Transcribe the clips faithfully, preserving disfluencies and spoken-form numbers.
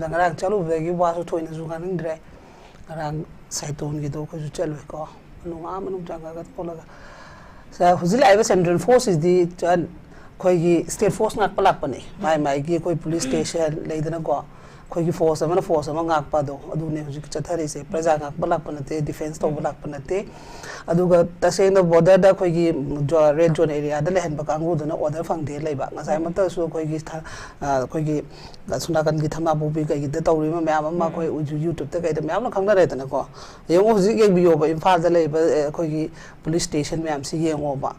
ꯉꯔꯥꯡ ꯆꯠꯂꯨꯕꯗꯒꯤ ꯋꯥꯁꯨ ꯊꯣꯏꯅꯁꯨ ꯉꯥꯡꯅꯤꯡꯗ꯭ꯔꯦ꯫ ꯉꯔꯥꯡ ꯁꯥꯏꯇꯣꯟꯒꯤꯗꯣ ꯑꯩꯈꯣꯏꯁꯨ ꯆꯠꯂꯨꯏꯀꯣ, ꯃꯅꯨꯡ ꯑꯥ ꯃꯅꯨꯡ ꯆꯪꯉꯒ ꯈꯣꯠꯂꯒ꯫ ꯁ-, ꯍꯧꯖꯤꯛ ꯂꯥꯛꯏꯕ ꯁꯦꯟꯇ꯭ꯔꯦꯜ ꯐꯣꯔꯁꯁꯤꯗꯤ ꯆ-, ꯑꯩꯈꯣꯏꯒꯤ ꯁ꯭ꯇꯦꯠ ꯐꯣꯔꯁ ꯉꯥꯛꯄ ꯂꯥꯛꯄꯅꯦ꯫ ꯃꯥꯏ ꯃꯥꯏꯒꯤ ꯑꯩꯈꯣꯏ ꯄꯨꯂꯤꯁ ꯁ꯭ꯇꯦꯁꯟ ꯂꯩꯗꯅꯀꯣ, ꯑꯩꯈꯣꯏꯒꯤ ꯐꯣꯔꯁ ꯑꯃꯅ ꯐꯣꯔꯁ ꯑꯃ ꯉꯥꯛꯄ ꯑꯗꯣ, ꯑꯗꯨꯅꯦ ꯍꯧꯖꯤꯛ ꯆꯠꯊꯔꯤꯁꯦ꯫ ꯄ꯭ꯔꯖꯥ ꯉꯥꯛꯄ ꯂꯥꯛꯄ ꯅꯠꯇꯦ, ꯗꯤꯐꯦꯟꯁ ꯇꯧꯕ ꯂꯥꯛꯄ ꯅꯠꯇꯦ꯫ ꯑꯗꯨꯒ ꯇꯁꯦꯡꯅ ꯕꯣꯔꯗꯔꯗ ꯑꯩꯈꯣꯏꯒꯤ ꯖꯣ-, ꯔꯦꯗ ꯖꯣꯟ ꯑꯦꯔꯤꯌꯥꯗ ꯂꯩꯍꯟꯕ ꯀꯥꯡꯕꯨꯗꯨꯅ ꯑꯣꯔꯗꯔ ꯐꯪꯗꯦ ꯂꯩꯕ꯫ ꯉꯁꯥꯏꯃꯛꯇꯁꯨ ꯑꯩꯈꯣꯏꯒꯤ ꯊ-, ꯑ, ꯑꯩꯈꯣꯏꯒꯤ ꯑꯁꯣꯝ ꯅꯥꯀꯟꯒꯤ ꯊꯝꯕꯥꯜ ꯄꯣꯛꯄꯤ ꯀꯩꯒꯤꯗ ꯇꯧꯔꯤꯕ ꯃꯌꯥꯝ ꯑꯃ ꯑꯩꯈꯣꯏ ꯌꯨ-, ꯌꯨꯇ꯭ꯌꯨꯕꯇ ꯀꯩꯗ ꯃꯌꯥꯝꯅ ꯈꯪꯅꯔꯦꯗꯅꯀꯣ꯫ ꯌꯦꯡꯉꯣ, ꯍꯧꯖꯤꯛ ꯌꯦꯡꯕꯤꯌꯣꯕ, ꯏꯝꯐꯥꯜꯗ ꯂꯩꯕ, ꯑꯦ, ꯑꯩꯈꯣꯏꯒꯤ ꯄꯨꯂꯤꯁ ꯁ꯭ꯇꯦꯁꯟ ꯃꯌꯥꯝꯁꯤ ꯌꯦꯡꯉꯣꯕ꯫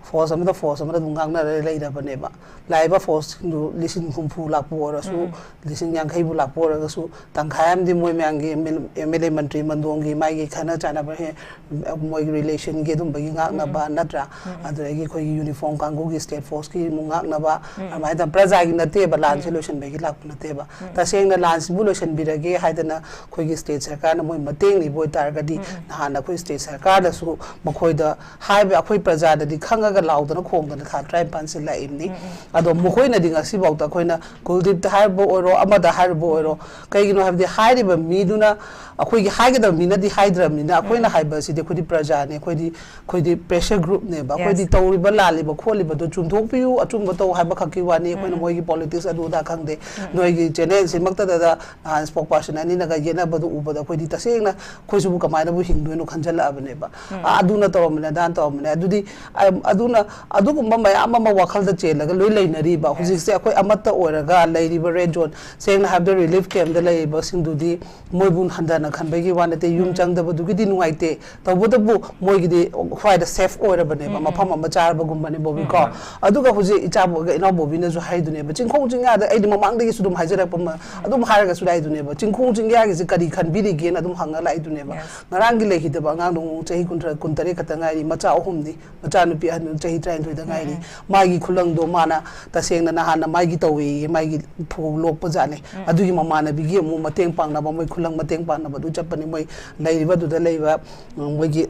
ꯐꯣꯔꯁ ꯑꯃꯗ ꯐꯣꯔꯁ ꯑꯃꯗ ꯑꯗꯨꯝ ꯉꯥꯡꯅꯔ ꯂꯩꯔꯕꯅꯦꯕ꯫ ꯂꯥꯛꯏꯕ ꯐꯣꯔꯁꯁꯤꯡꯗꯨ ꯂꯤꯁꯤꯡ ꯍꯨꯝꯐꯨ ꯂꯥꯛꯄ ꯑꯣꯏꯔꯁꯨ, ꯂꯤꯁꯤꯡ ꯌꯥꯡꯈꯩꯕꯨ ꯂꯥꯛꯄ ꯑꯣꯏꯔꯒꯁꯨ, ꯇꯪꯈꯥꯏ ꯑꯃꯗꯤ ꯃꯣꯏ ꯃꯌꯥꯝꯒꯤ ꯑꯦꯝ ꯑꯦꯜ ꯑꯦ, ꯃꯟꯇ꯭ꯔꯤ ꯃꯟꯗꯣꯡꯒꯤ ꯃꯥꯒꯤ ꯈꯠꯅ ꯆꯥꯟꯅꯕ ꯍꯦ-, ꯃꯣꯏꯒꯤ ꯔꯤꯂꯦꯁꯟꯒꯤ ꯑꯗꯨꯝꯕꯒꯤ ꯉꯥꯛꯅꯕ ꯅꯠꯇ꯭ꯔꯥ? ꯑꯗꯨꯗꯒꯤ ꯑꯩꯈꯣꯏꯒꯤ ꯌꯨꯅꯤꯐꯣꯔꯝ ꯀꯥꯡꯕꯨꯒꯤ ꯁ꯭ꯇꯦꯠ ꯐꯣꯔꯁꯀꯤ ꯑꯃꯨꯛ ꯉꯥꯛꯅꯕ, ꯑꯗꯨꯃꯥꯏꯅ ꯇꯧ-, ꯄ꯭ꯔꯖꯥꯒꯤ ꯅꯠꯇꯦꯕ, ꯂꯥꯟꯁꯦ ꯂꯣꯏꯁꯤꯟꯕꯒꯤ ꯂꯥꯛꯄ ꯅꯠꯇꯦꯕ꯫ ꯇꯁꯦꯡꯅ ꯂꯥꯟꯁꯤꯕꯨ ꯂꯣꯏꯁꯤꯟꯕꯤꯔꯒꯦ ꯍꯥꯏꯗꯅ ꯑꯩꯈꯣꯏꯒꯤ ꯁ꯭ꯇꯦꯠ ꯁꯔꯀꯥꯔꯅ ꯃꯣꯏ ꯃꯇꯦꯡ ꯅꯤꯕ ꯑꯣꯏꯇꯥꯔꯒꯗꯤ, ꯅꯍꯥꯟ ꯑꯩꯈꯣꯏ ꯁ꯭ꯇꯦꯠ ꯁꯔꯀꯥꯔꯗꯁꯨ ꯃꯈꯣꯏꯗ ꯍꯥꯏꯕ, ꯑꯩꯈꯣꯏ ꯄ꯭ꯔꯖꯥꯗꯗꯤ ꯈꯪꯉꯒ ꯂꯥꯎꯗꯅ ꯈꯣꯡꯗꯅ ꯊꯥ ꯇꯔꯥꯅꯤꯄꯥꯟꯁꯤ ꯂꯥꯛꯏꯕꯅꯤ꯫ ꯑꯗꯣ ꯃꯈꯣꯏꯅꯗꯤ ꯉꯁꯤꯐꯥꯎꯗ ꯑꯩꯈꯣꯏꯅ ꯀꯨꯜꯗꯤꯞꯇ ꯍꯥꯏꯔꯤꯕ ꯑꯣꯏꯔꯣ, ꯑꯃꯗ ꯍꯥꯏꯔꯤꯕ ꯑꯣꯏꯔꯣ, ꯀꯩꯒꯤꯅꯣ ꯍꯥꯏꯕꯗꯤ ꯍꯥꯏꯔꯤꯕ ꯃꯤꯗꯨꯅ, ꯑꯩꯈꯣꯏꯒꯤ ꯍꯥꯏꯒꯗꯕ ꯃꯤꯅꯗꯤ ꯍꯥꯏꯗ꯭ꯔꯕꯅꯤꯅ, ꯑꯩꯈꯣꯏꯅ ꯍꯥꯏꯕ ꯑꯁꯤꯗꯤ ꯑꯩꯈꯣꯏꯗꯤ ꯄ꯭ꯔꯖꯥꯅꯤ, ꯑꯩꯈꯣꯏꯗꯤ, ꯑꯩꯈꯣꯏꯗꯤ ꯄ꯭ꯔꯦꯁꯔ ꯒ꯭ꯔꯨꯞꯅꯦꯕ, ꯑꯩꯈꯣꯏꯗꯤ ꯇꯧꯔꯤꯕ ꯂꯥꯜꯂꯤꯕ ꯈꯣꯠꯂꯤꯕꯗꯣ ꯆꯨꯝꯊꯣꯛꯄꯤꯌꯨ, ꯑꯆꯨꯝꯕ ꯇꯧ ꯍꯥꯏꯕ ꯈꯛꯀꯤ ꯋꯥꯅꯤ꯫ ꯑꯩꯈꯣꯏꯅ ꯃꯣꯏꯒꯤ ꯄꯣꯂꯤꯇꯤꯛꯁ ꯑꯗꯨ ꯑꯗꯥ ꯈꯪꯗꯦ꯫ ꯅꯣꯏꯒꯤ ꯆꯦꯅꯦꯜ ꯁꯤꯃꯛꯇꯗ ꯅꯍꯥꯟ ꯁ꯭ꯄꯣꯛ ꯄꯥꯔꯁꯟ ꯑꯅꯤꯅꯒ ꯌꯦꯠꯅꯕꯗꯨ ꯎꯕꯗ ꯑꯩꯈꯣꯏꯗꯤ ꯇꯁꯦꯡꯅ ꯑꯩꯈꯣꯏꯁꯤꯕꯨ ꯀꯃꯥꯏꯅꯕꯨ ꯍꯤꯡꯗꯣꯏꯅꯣ ꯈꯟꯖꯜꯂꯛꯑꯕꯅꯦꯕ꯫ ꯑ, ꯑꯗꯨꯅ ꯇꯧꯔꯝꯕꯅꯦ, ꯑꯗꯥꯅ ꯇꯧꯔꯝꯕꯅꯦ꯫ ꯑꯗꯨꯗꯤ, ꯑ, ꯑꯗꯨꯅ, ꯑꯗꯨꯒꯨꯝꯕ ꯃꯌꯥꯝ ꯑꯃ ꯋꯥꯈꯜꯗ ꯆꯦꯜꯂꯒ ꯂꯣꯏ ꯂꯩꯅꯔꯤꯕ꯫ ꯍꯧꯖꯤꯛꯁꯦ ꯑꯩꯈꯣꯏ ꯑꯃꯠꯇ ꯑꯣꯏꯔꯒ ꯂꯩꯔꯤꯕ ꯔꯦꯗ ꯖꯣꯟ, ꯁꯦꯡꯅ ꯍꯥꯏꯕꯗ ꯔꯤꯂꯤꯐ ꯀꯦꯝꯞꯇ ꯂꯩꯔꯤꯕꯁꯤꯡꯗꯨꯗꯤ ꯃꯣꯏꯕꯨ ꯍꯟꯊꯅ ꯈꯟꯕꯒꯤ ꯋꯥ ꯅꯠꯇꯦ, ꯌꯨꯝ ꯆꯪꯗꯕꯗꯨꯒꯤꯗꯤ ꯅꯨꯡꯉꯥꯏꯇꯦ꯫ ꯇꯧꯕꯇꯕꯨ ꯃꯣꯏꯒꯤꯗꯤ ꯁ꯭ꯋꯥꯏꯗ ꯁꯦꯐ ꯑꯣꯏꯔꯕꯅꯦꯕ, ꯃꯐꯝ ꯑꯃ ꯆꯥꯔꯕꯒꯨꯝꯕꯅꯦ ꯕꯣꯕꯤꯀꯣ꯫ ꯑꯗꯨꯒ ꯍꯧꯖꯤꯛ ꯏꯆꯥ ꯕꯣ-, ꯏꯅꯥꯎ ꯕꯣꯕꯤꯅꯁꯨ ꯍꯥꯏꯗꯨꯅꯦꯕ, ꯆꯤꯡꯈꯣꯡ ꯆꯤꯡꯌꯥꯗ, ꯑꯩꯗꯤ ꯃꯃꯥꯡꯗꯒꯤꯁꯨ ꯑꯗꯨꯝ ꯍꯥꯏꯖꯔꯛꯄ ꯑꯃ, ꯑꯗꯨꯝ ꯍꯥꯏꯔꯒꯁꯨ ꯂꯥꯛꯏꯗꯨꯅꯦꯕ, ꯆꯤꯡꯈꯣꯡ ꯆꯤꯡꯌꯥꯒꯤꯁꯦ ꯀꯔꯤ ꯈꯟꯕꯤꯔꯤꯒꯦꯅ ꯑꯗꯨꯝ ꯍꯪꯉ ꯂꯥꯛꯏꯗꯨꯅꯦꯕ꯫ ꯉꯔꯥꯡꯒꯤ ꯂꯩꯈꯤꯗꯕ ꯑꯉꯥꯡꯗꯣ ꯆꯍꯤ ꯀꯨꯟꯊ꯭ꯔꯥ, ꯀꯨꯟꯇꯔꯦꯠ ꯈꯛꯇ ꯉꯥꯏꯔꯤ, ꯃꯆꯥ ꯑꯍꯨꯝꯅꯤ, ꯃꯆꯥ ꯅꯨꯄꯤ ꯑꯍꯟ ꯆꯍꯤ ꯇꯔꯥꯅꯤꯊꯣꯏꯗ ꯉꯥꯏꯔꯤ꯫ ꯃꯥꯒꯤ ꯈꯨꯂꯪꯗꯣ ꯃꯥꯅ ꯇꯁꯦꯡꯅ ꯅꯍꯥꯟꯅ ꯃꯥꯒꯤ ꯇꯧꯋꯦꯌꯦ, ꯃꯥꯒꯤ ꯐꯧ ꯂꯣꯛꯄ ꯖꯥꯠꯅꯤ꯫ ꯑꯗꯨꯒꯤ ꯃꯃꯥꯟꯅꯕꯤꯒꯤ ꯑꯃꯨꯛ ꯃꯇꯦꯡ ꯄꯥꯡꯅꯕ, ꯃꯣꯏ ꯈꯨꯂꯪ ꯃꯇꯦꯡ ꯄꯥꯡꯅꯕ ꯑꯗꯨ ꯆꯠꯄꯅꯤ꯫ ꯃꯣꯏ ꯂꯩꯔꯤꯕ ꯑꯗꯨꯗ ꯂꯩꯕ, ꯎꯝ, ꯃꯣꯏꯒꯤ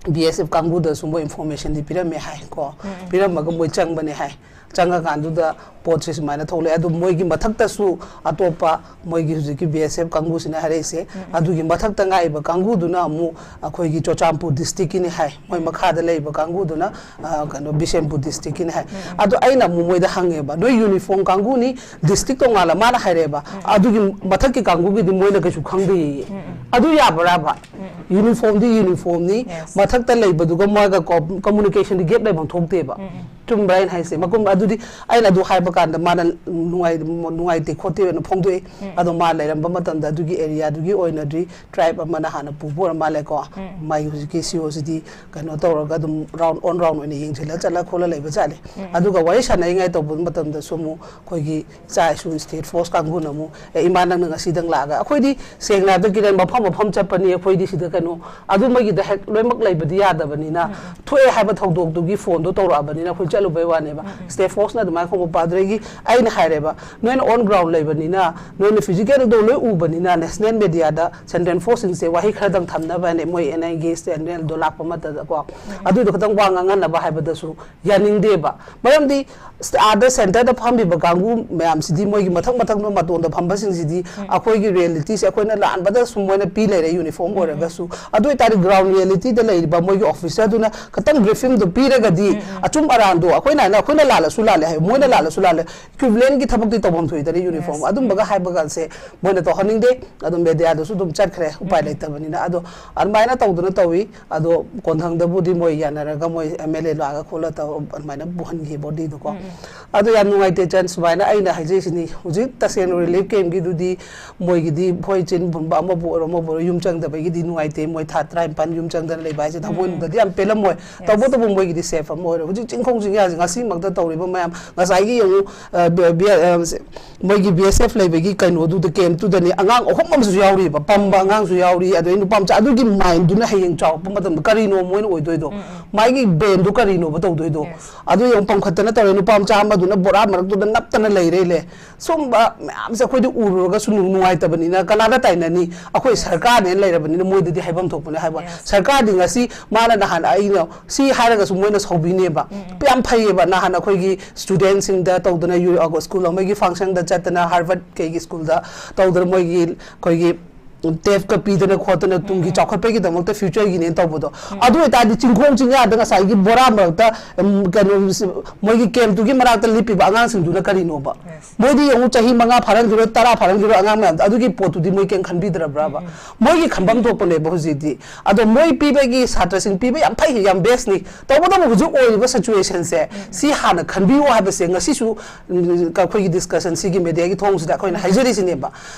ꯕꯤ ꯑꯦꯁ ꯑꯦꯐ ꯀꯥꯡꯕꯨꯗꯁꯨ ꯃꯣꯏ ꯏꯟꯐꯣꯔꯃꯦꯁꯟꯗꯤ ꯄꯤꯔꯝꯃꯦ ꯍꯥꯏ ꯀꯣ꯫ ꯄꯤꯔꯝꯃꯒ ꯃꯣꯏ ꯆꯪꯕꯅꯦ ꯍꯥꯏ꯫ ꯆꯪꯉꯀꯥꯟꯗꯨꯗ ꯄꯣꯠꯁꯦ ꯁꯨꯃꯥꯏꯅ ꯊꯣꯛꯂꯛꯑꯦ꯫ ꯑꯗꯨ ꯃꯣꯏꯒꯤ ꯃꯊꯛꯇꯁꯨ ꯑꯇꯣꯞꯄ ꯃꯣꯏꯒꯤ ꯍꯧꯖꯤꯛꯀꯤ ꯕꯤ ꯑꯦꯁ ꯑꯦꯐ ꯀꯥꯡꯕꯨꯁꯤꯅ ꯍꯥꯏꯔꯛꯏꯁꯦ, ꯑꯗꯨꯒꯤ ꯃꯊꯛꯇ ꯉꯥꯏꯕ ꯀꯥꯡꯕꯨꯗꯨꯅ ꯑꯃꯨꯛ ꯑꯩꯈꯣꯏꯒꯤ ꯆꯨꯔꯆꯥꯟꯄꯨꯔ ꯗꯤꯁꯇ꯭ꯔꯤꯛꯀꯤꯅꯤ ꯍꯥꯏ꯫ ꯃꯣꯏ ꯃꯈꯥꯗ ꯂꯩꯕ ꯀꯥꯡꯕꯨꯗꯨꯅ, ꯑ, ꯀꯩꯅꯣ, ꯕꯤꯁꯦꯝꯄꯨꯔ ꯗꯤꯁꯇ꯭ꯔꯤꯛꯀꯤꯅꯤ ꯍꯥꯏ꯫ ꯑꯗꯣ ꯑꯩꯅ ꯑꯃꯨꯛ ꯃꯣꯏꯗ ꯍꯪꯉꯦꯕ, "ꯅꯣꯏ ꯌꯨꯅꯤꯐꯣꯔꯝ ꯀꯥꯡꯕꯨꯅꯤ, ꯗꯤꯁꯇ꯭ꯔꯤꯛ ꯇꯣꯉꯥꯟꯅ?" ꯃꯥꯅ ꯍꯥꯏꯔꯛꯑꯦꯕ, "ꯑꯗꯨꯒꯤ ꯃꯊꯛꯀꯤ ꯀꯥꯡꯕꯨꯒꯤꯗꯤ ꯃꯣꯏꯅ ꯀꯩꯁꯨ ꯈꯪꯗꯦꯌꯦ"꯫ ꯑꯗꯨ ꯌꯥꯕ꯭ꯔꯥꯕ? ꯌꯨꯅꯤꯐꯣꯔꯝꯗꯤ ꯌꯨꯅꯤꯐꯣꯔꯝꯅꯤ, Yes. ꯃꯊꯛꯇ ꯂꯩꯕꯗꯨꯒ ꯃꯣꯏꯒ ꯀꯣ-, ꯀꯝꯃꯨꯅꯤꯀꯦꯁꯟꯗꯤ ꯒꯦꯞ ꯂꯩꯐꯝ ꯊꯣꯛꯇꯦꯕ꯫ ꯆꯨꯝꯕ꯭ꯔꯥ ꯑꯩꯅ ꯍꯥꯏꯁꯦ? ꯃꯀꯨꯝ ꯑꯗꯨꯗꯤ ꯑꯩꯅ ꯑꯗꯨ ꯍꯥꯏꯕ ꯀꯥꯟꯗ ꯃꯥꯅ ꯅꯨꯡꯉꯥꯏ-, ꯅꯨꯡꯉꯥꯏꯇꯦ ꯈꯣꯠꯇꯦꯅ ꯐꯣꯡꯗꯣꯛꯑꯦ꯫ ꯑꯗꯣ ꯃꯥ ꯂꯩꯔꯝꯕ ꯃꯇꯝꯗ ꯑꯗꯨꯒꯤ ꯑꯦꯔꯤꯌꯥꯗꯨꯒꯤ ꯑꯣꯏꯅꯗꯤ ꯇ꯭ꯔꯥꯏꯕ ꯑꯃꯅ ꯍꯥꯟꯅ ꯄꯨꯕ ꯑꯣꯏꯔ ꯃꯥꯜꯂꯦꯀꯣ꯫ ꯃꯥꯒꯤ ꯍꯧꯖꯤꯛꯀꯤ ꯁꯤ ꯑꯣ ꯁꯤꯗꯤ ꯀꯩꯅꯣ ꯇꯧꯔꯒ ꯑꯗꯨꯝ ꯔꯥꯎꯟ ꯑꯣꯟ ꯔꯥꯎꯟ ꯑꯣꯏꯅ ꯌꯦꯡꯁꯤꯜꯂ ꯆꯠꯂ ꯈꯣꯠꯂ ꯂꯩꯕ ꯖꯥꯠꯅꯤ꯫ ꯑꯗꯨꯒ ꯋꯥꯔꯤ ꯁꯥꯟꯅꯔꯤꯉꯩ ꯇꯧꯕ ꯃꯇꯝꯗꯁꯨ ꯑꯃꯨꯛ ꯑꯩꯈꯣꯏꯒꯤ ꯏꯆꯥ ꯏꯁꯨ ꯁ꯭ꯇꯦꯠ ꯐꯣꯔꯁ ꯀꯥꯡꯕꯨꯅ ꯑꯃꯨꯛ, "ꯑꯦ, ꯏꯃꯥ, ꯅꯪꯅ ꯉꯁꯤꯗꯪ ꯂꯥꯛꯑꯒ?" ꯑꯩꯈꯣꯏꯗꯤ ꯁꯦꯡꯅ ꯍꯥꯏꯕꯗ, ꯀꯤꯔꯟ, ꯃꯐꯝ ꯃꯐꯝ ꯆꯠꯄꯅꯤ꯫ ꯑꯩꯈꯣꯏꯗꯤ ꯁꯤꯗ ꯀꯩꯅꯣ, ꯑꯗꯨꯃꯒꯤꯗ ꯍꯦꯛ ꯂꯣꯏꯅꯃꯛ ꯂꯩꯕꯗꯤ ꯌꯥꯗꯕꯅꯤꯅ, ꯊꯣꯛꯑꯦ ꯍꯥꯏꯕ ꯊꯧꯗꯣꯛꯇꯨꯒꯤ ꯐꯣꯟꯗꯣ ꯇꯧꯔꯛꯑꯕꯅꯤꯅ ꯑꯩꯈꯣꯏ ꯆꯠꯂꯨꯕꯩ ꯋꯥꯅꯦꯕ꯫ ꯁ꯭ꯇꯦꯠ ꯐꯣꯔꯁꯅ ꯑꯗꯨꯃꯥꯏꯅ ꯈꯣꯡꯕ ꯄꯥꯗ꯭ꯔꯦꯒꯤ ꯑꯩꯅ ꯍꯥꯏꯔꯦꯕ, "ꯅꯣꯏꯅ ꯑꯣꯟ ꯒ꯭ꯔꯥꯎꯟ ꯂꯩꯕꯅꯤꯅ, ꯅꯣꯏꯅ ꯐꯤꯖꯤꯀꯦꯜꯗꯣ ꯂꯣꯏ ꯎꯕꯅꯤꯅ, ꯅꯦꯁꯅꯦꯜ ꯃꯦꯗꯤꯌꯥꯗ ꯁꯦꯟꯇ꯭ꯔꯦꯜ ꯐꯣꯔꯁꯁꯤꯡꯁꯦ ꯋꯥꯍꯩ ꯈꯔꯗꯪ ꯊꯝꯅꯕ ꯍꯥꯏꯅ ꯃꯣꯏ ꯑꯦꯟ ꯑꯥꯏ ꯑꯦ ꯁꯦꯟꯇ꯭ꯔꯦꯜꯗꯣ ꯂꯥꯛꯄ ꯃꯇꯝꯗꯀꯣ, ꯑꯗꯨꯏꯗꯣ ꯈꯤꯇꯪ ꯋꯥ ꯉꯥꯡꯍꯟꯅꯕ ꯍꯥꯏꯕꯗꯁꯨ ꯌꯥꯅꯤꯡꯗꯦꯕ꯫ ꯃꯔꯝꯗꯤ ꯑꯥꯗ ꯁꯦꯟꯇꯔꯗ ꯐꯝꯃꯤꯕ ꯀꯥꯡꯕꯨ ꯃꯌꯥꯝꯁꯤꯗꯤ, ꯃꯣꯏꯒꯤ ꯃꯊꯛ ꯃꯊꯛ ꯃꯇꯣꯟꯗ ꯐꯝꯕꯁꯤꯡꯁꯤꯗꯤ, ꯑꯩꯈꯣꯏꯒꯤ ꯔꯤꯌꯦꯂꯤꯇꯤꯁꯦ ꯑꯩꯈꯣꯏꯅ ꯂꯥꯟꯕꯗ ꯁꯨꯝ ꯃꯣꯏꯅ ꯄꯤ ꯂꯩꯔꯦ, ꯌꯨꯅꯤꯐꯣꯔꯝ ꯑꯣꯏꯔꯒꯁꯨ꯫ ꯑꯗꯨ ꯑꯣꯏꯇꯥꯔꯗꯤ ꯒ꯭ꯔꯥꯎꯟ ꯔꯤꯌꯦꯂꯤꯇꯤꯗ ꯂꯩꯔꯤꯕ ꯃꯣꯏꯒꯤ ꯑꯣꯐꯤꯁꯔꯗꯨꯅ ꯈꯤꯇꯪ ꯕ꯭ꯔꯤꯐꯤꯡꯗꯣ ꯄꯤꯔꯒꯗꯤ, ꯑꯆꯨꯝ ꯑꯔꯥꯟꯗꯣ ꯑꯩꯈꯣꯏꯅ ꯍꯥꯏꯅ, ꯑꯩꯈꯣꯏꯅ ꯂꯥꯜꯂꯁꯨ ꯂꯥꯜꯂꯦ ꯍꯥꯏ, ꯃꯣꯏꯅ ꯂꯥꯜꯂꯁꯨ ꯂꯥꯜꯂꯦ, ꯏꯀ꯭ꯋꯤꯚꯂꯦꯟꯒꯤ ꯊꯕꯛꯇꯤ ꯇꯧꯐꯝ ꯊꯣꯛꯏꯗꯅ, ꯌꯨꯅꯤꯐꯣꯔꯝ꯫ Yes. ꯑꯗꯨꯝꯕꯒ ꯍꯥꯏꯕꯒꯁꯦ ꯃꯣꯏꯅ ꯇꯧꯍꯟꯅꯤꯡꯗꯦ꯫ ꯑꯗꯨꯝ ꯃꯦꯗꯤꯌꯥꯗꯁꯨ ꯑꯗꯨꯝ ꯆꯠꯈ꯭ꯔꯦ, ꯎꯄꯥꯏ ꯂꯩꯇꯕꯅꯤꯅ꯫ ꯑꯗꯣ ꯑꯗꯨꯃꯥꯏꯅ ꯇꯧꯗꯅ ꯇꯧꯏ꯫ ꯑꯗꯣ ꯀꯣꯟꯊꯪꯗꯕꯨꯗꯤ ꯃꯣꯏ ꯌꯥꯅꯔꯒ ꯃꯣꯏ ꯑꯦꯝ ꯑꯦꯜ ꯑꯦ ꯂꯥꯛꯑꯒ ꯈꯣꯠꯂ ꯇꯧ-, ꯑꯗꯨꯃꯥꯏꯅ ꯄꯨꯍꯟꯈꯤ ꯕꯣꯗꯤꯗꯨꯀꯣ꯫ ꯑꯗꯣ ꯌꯥꯝ ꯅꯨꯡꯉꯥꯏꯇꯦ, ꯆꯟ, ꯁꯨꯃꯥꯏꯅ ꯑꯩꯅ ꯍꯥꯏꯖꯩꯁꯤꯅꯤ꯫ ꯍꯧꯖꯤꯛ ꯇꯁꯦꯡꯅ ꯔꯤꯂꯤꯐ ꯀꯦꯝꯒꯤꯗꯨꯗꯤ ꯃꯣꯏꯒꯤꯗꯤ ꯍꯣꯏ, ꯆꯤꯟ ꯄꯨꯝꯕ ꯑꯃꯕꯨ ꯑꯣꯏꯔꯣ ꯑꯃꯕꯨ ꯑꯣꯏꯔꯣ, ꯌꯨꯝ ꯆꯪꯗꯕꯒꯤꯗꯤ ꯅꯨꯡꯉꯥꯏꯇꯦ꯫ ꯃꯣꯏ ꯊꯥ ꯇꯔꯥꯅꯤꯄꯥꯟ ꯌꯨꯝ ꯆꯪꯗꯅ ꯂꯩꯕ ꯍꯥꯏꯁꯦ ꯊꯃꯣꯏꯅꯨꯡꯗꯗꯤ ꯌꯥꯝ ꯄꯦꯜꯂꯝꯃꯣꯏ꯫ Yes. ꯇꯧꯕꯇꯕꯨ ꯃꯣꯏꯒꯤꯗꯤ ꯁꯦꯐ ꯑꯃ ꯑꯣꯏꯔꯦ꯫ ꯍꯧꯖꯤꯛ ꯆꯤꯡꯈꯣꯡ ꯆꯤꯡ ꯉꯁꯤꯃꯛꯇ ꯇꯧꯔꯤꯕ ꯃꯌꯥꯝ, ꯉꯁꯥꯏꯒꯤ ꯌꯦꯡꯉꯨ, ꯑ, ꯕꯤ-, ꯕꯤ-, ꯑ, ꯃꯣꯏꯒꯤ ꯕꯤ ꯑꯦꯁ ꯑꯦꯐ ꯂꯩꯕꯒꯤ ꯀꯩꯅꯣꯗꯨꯗ, ꯀꯦꯝꯞꯇꯨꯗꯅꯤ, ꯑꯉꯥꯡ ꯑꯍꯨꯝ ꯑꯃꯁꯨ ꯌꯥꯎꯔꯤꯕ, ꯄꯝꯕ ꯑꯉꯥꯡꯁꯨ ꯌꯥꯎꯔꯤ, ꯑꯗꯩ ꯅꯨꯄꯥ ꯃꯆꯥ, ꯑꯗꯨꯒꯤ ꯃꯥꯏꯟꯗꯨꯅ ꯍꯌꯦꯡ ꯆꯥꯎꯔꯛꯄ ꯃꯇꯝꯗ ꯀꯔꯤꯅꯣ ꯃꯣꯏꯅ ꯑꯣꯏꯗꯣꯏꯗꯣ? ꯎꯝ, ꯎꯝ꯫ ꯃꯥꯒꯤ ꯕ꯭ꯔꯦꯟꯗꯨ ꯀꯔꯤꯅꯣꯕ ꯇꯧꯗꯣꯏꯗꯣ? Yes. ꯑꯗꯨ ꯌꯦꯡꯉꯨ, ꯄꯝꯈꯠꯇꯅ ꯇꯧꯔꯦ, ꯅꯨꯄꯥ ꯃꯆꯥ ꯑꯃꯗꯨꯅ ꯕꯣꯔꯥ ꯃꯔꯛꯇꯨꯗ ꯅꯞꯇꯅ ꯂꯩꯔꯦ, ꯂꯦ꯫ ꯁꯨꯝꯕ ꯃꯌꯥꯝꯁꯦ ꯑꯩꯈꯣꯏꯗꯤ ꯎꯔꯨꯔꯒꯁꯨ ꯅꯨꯡ-, ꯅꯨꯡꯉꯥꯏꯇꯕꯅꯤꯅ ꯀꯅꯥꯗ ꯇꯥꯏꯅꯅꯤ? ꯑꯩꯈꯣꯏ ꯁꯔꯀꯥꯔꯅꯦꯅ ꯂꯩꯔꯕꯅꯤꯅ ꯃꯣꯏꯗꯗꯤ ꯍꯥꯏꯐꯝ ꯊꯣꯛꯄꯅꯦ ꯍꯥꯏꯕ꯫ Yes. ꯁꯔꯀꯥꯔꯗꯤ ꯉꯁꯤ ꯃꯥꯅ ꯅꯍꯥꯟ ꯑꯩꯅ ꯁꯤ ꯍꯥꯏꯔꯒꯁꯨ ꯃꯣꯏꯅ ꯁꯥꯎꯕꯤꯅꯦꯕ꯫ ꯎꯝ, ꯎꯝ꯫ ꯌꯥꯝ ꯐꯩꯌꯦꯕ, ꯅꯍꯥꯟ ꯑꯩꯈꯣꯏꯒꯤ ꯁ꯭ꯇꯨꯗꯦꯟꯠꯁꯤꯡꯗ ꯇꯧꯗꯅ ꯌꯨ-, ꯑ, ꯁ꯭ꯀꯨꯜ ꯑꯃꯒꯤ ꯐꯪꯁꯟꯗ ꯆꯠꯇꯅ, ꯍꯥꯔꯕꯔꯠ ꯀꯩꯒꯤ ꯁ꯭ꯀꯨꯜꯗ ꯇꯧꯗꯅ ꯃꯣꯏꯒꯤ ꯑꯩꯈꯣꯏꯒꯤ ꯇꯦꯞꯀ ꯄꯤꯗꯅ ꯈꯣꯠꯇꯅ ꯇꯨꯡꯒꯤ ꯎꯝ, ꯎꯝ꯫ ꯆꯥꯎꯈꯠꯄꯒꯤꯗꯃꯛꯇ, ꯐ꯭ꯌꯨꯆꯔꯒꯤꯅꯦꯅ ꯇꯧꯕꯗꯣ꯫ ꯎꯝ꯫ ꯑꯗꯨ ꯑꯣꯏꯇꯥꯔꯗꯤ ꯆꯤꯡꯈꯣꯡ ꯆꯤꯡꯌꯥꯗ ꯉꯁꯥꯏꯒꯤ ꯕꯣꯔꯥ ꯃꯔꯛꯇ, ꯎꯝ, ꯀꯩꯅꯣ, ꯃꯣꯏꯒꯤ ꯀꯦꯝꯞꯇꯨꯒꯤ ꯃꯅꯥꯛꯇ ꯂꯤꯞꯄꯤꯕ ꯑꯉꯥꯡꯁꯤꯡꯗꯨꯅ ꯀꯔꯤꯅꯣꯕ? Yes. ꯃꯣꯏꯗꯤ ꯌꯦꯡꯉꯨ, ꯆꯍꯤ ꯃꯉꯥ ꯐꯥꯔꯝꯈꯤꯔꯣꯏ, ꯇꯔꯥ ꯐꯥꯔꯝꯈꯤꯔꯣꯏ, ꯑꯉꯥꯡ ꯃꯌꯥꯝꯗꯣ, ꯑꯗꯨꯒꯤ ꯄꯣꯠꯇꯨꯗꯤ ꯃꯣꯏ ꯀꯩꯝ ꯈꯟꯕꯤꯗ꯭ꯔꯕ꯭ꯔꯕ? ꯎꯝ, ꯎꯝ꯫ ꯃꯣꯏꯒꯤ ꯈꯟꯐꯝ ꯊꯣꯛꯄꯅꯦꯕ ꯍꯧꯖꯤꯛꯇꯤ꯫ ꯑꯗꯣ ꯃꯣꯏ ꯄꯤꯕꯒꯤ, ꯁꯥꯇ꯭ꯔꯁꯤꯡ ꯄꯤꯕ ꯌꯥꯝ ꯐꯩ, ꯌꯥꯝ ꯕꯦꯁꯅꯤ꯫ ꯇꯧꯕꯇꯕꯨ ꯍꯧꯖꯤꯛ ꯑꯣꯏꯔꯤꯕ ꯁꯤꯆꯨꯋꯦꯁꯟꯁꯦ, ꯎꯝ, ꯎꯝ꯫ ꯁꯤ ꯍꯥꯟꯅ ꯈꯟꯕꯤꯌꯨ ꯍꯥꯏꯕꯁꯦ ꯉꯁꯤꯁꯨ, ꯎꯝ, ꯑꯩꯈꯣꯏꯒꯤ ꯗꯤꯁꯀꯁꯟ ꯁꯤꯒꯤ ꯃꯦꯗꯤꯌꯥꯒꯤ ꯊꯣꯡꯁꯤꯗ ꯑꯩꯈꯣꯏꯅ ꯎꯝ꯫ ꯍꯥꯏꯖꯔꯤꯁꯤꯅꯦꯕ꯫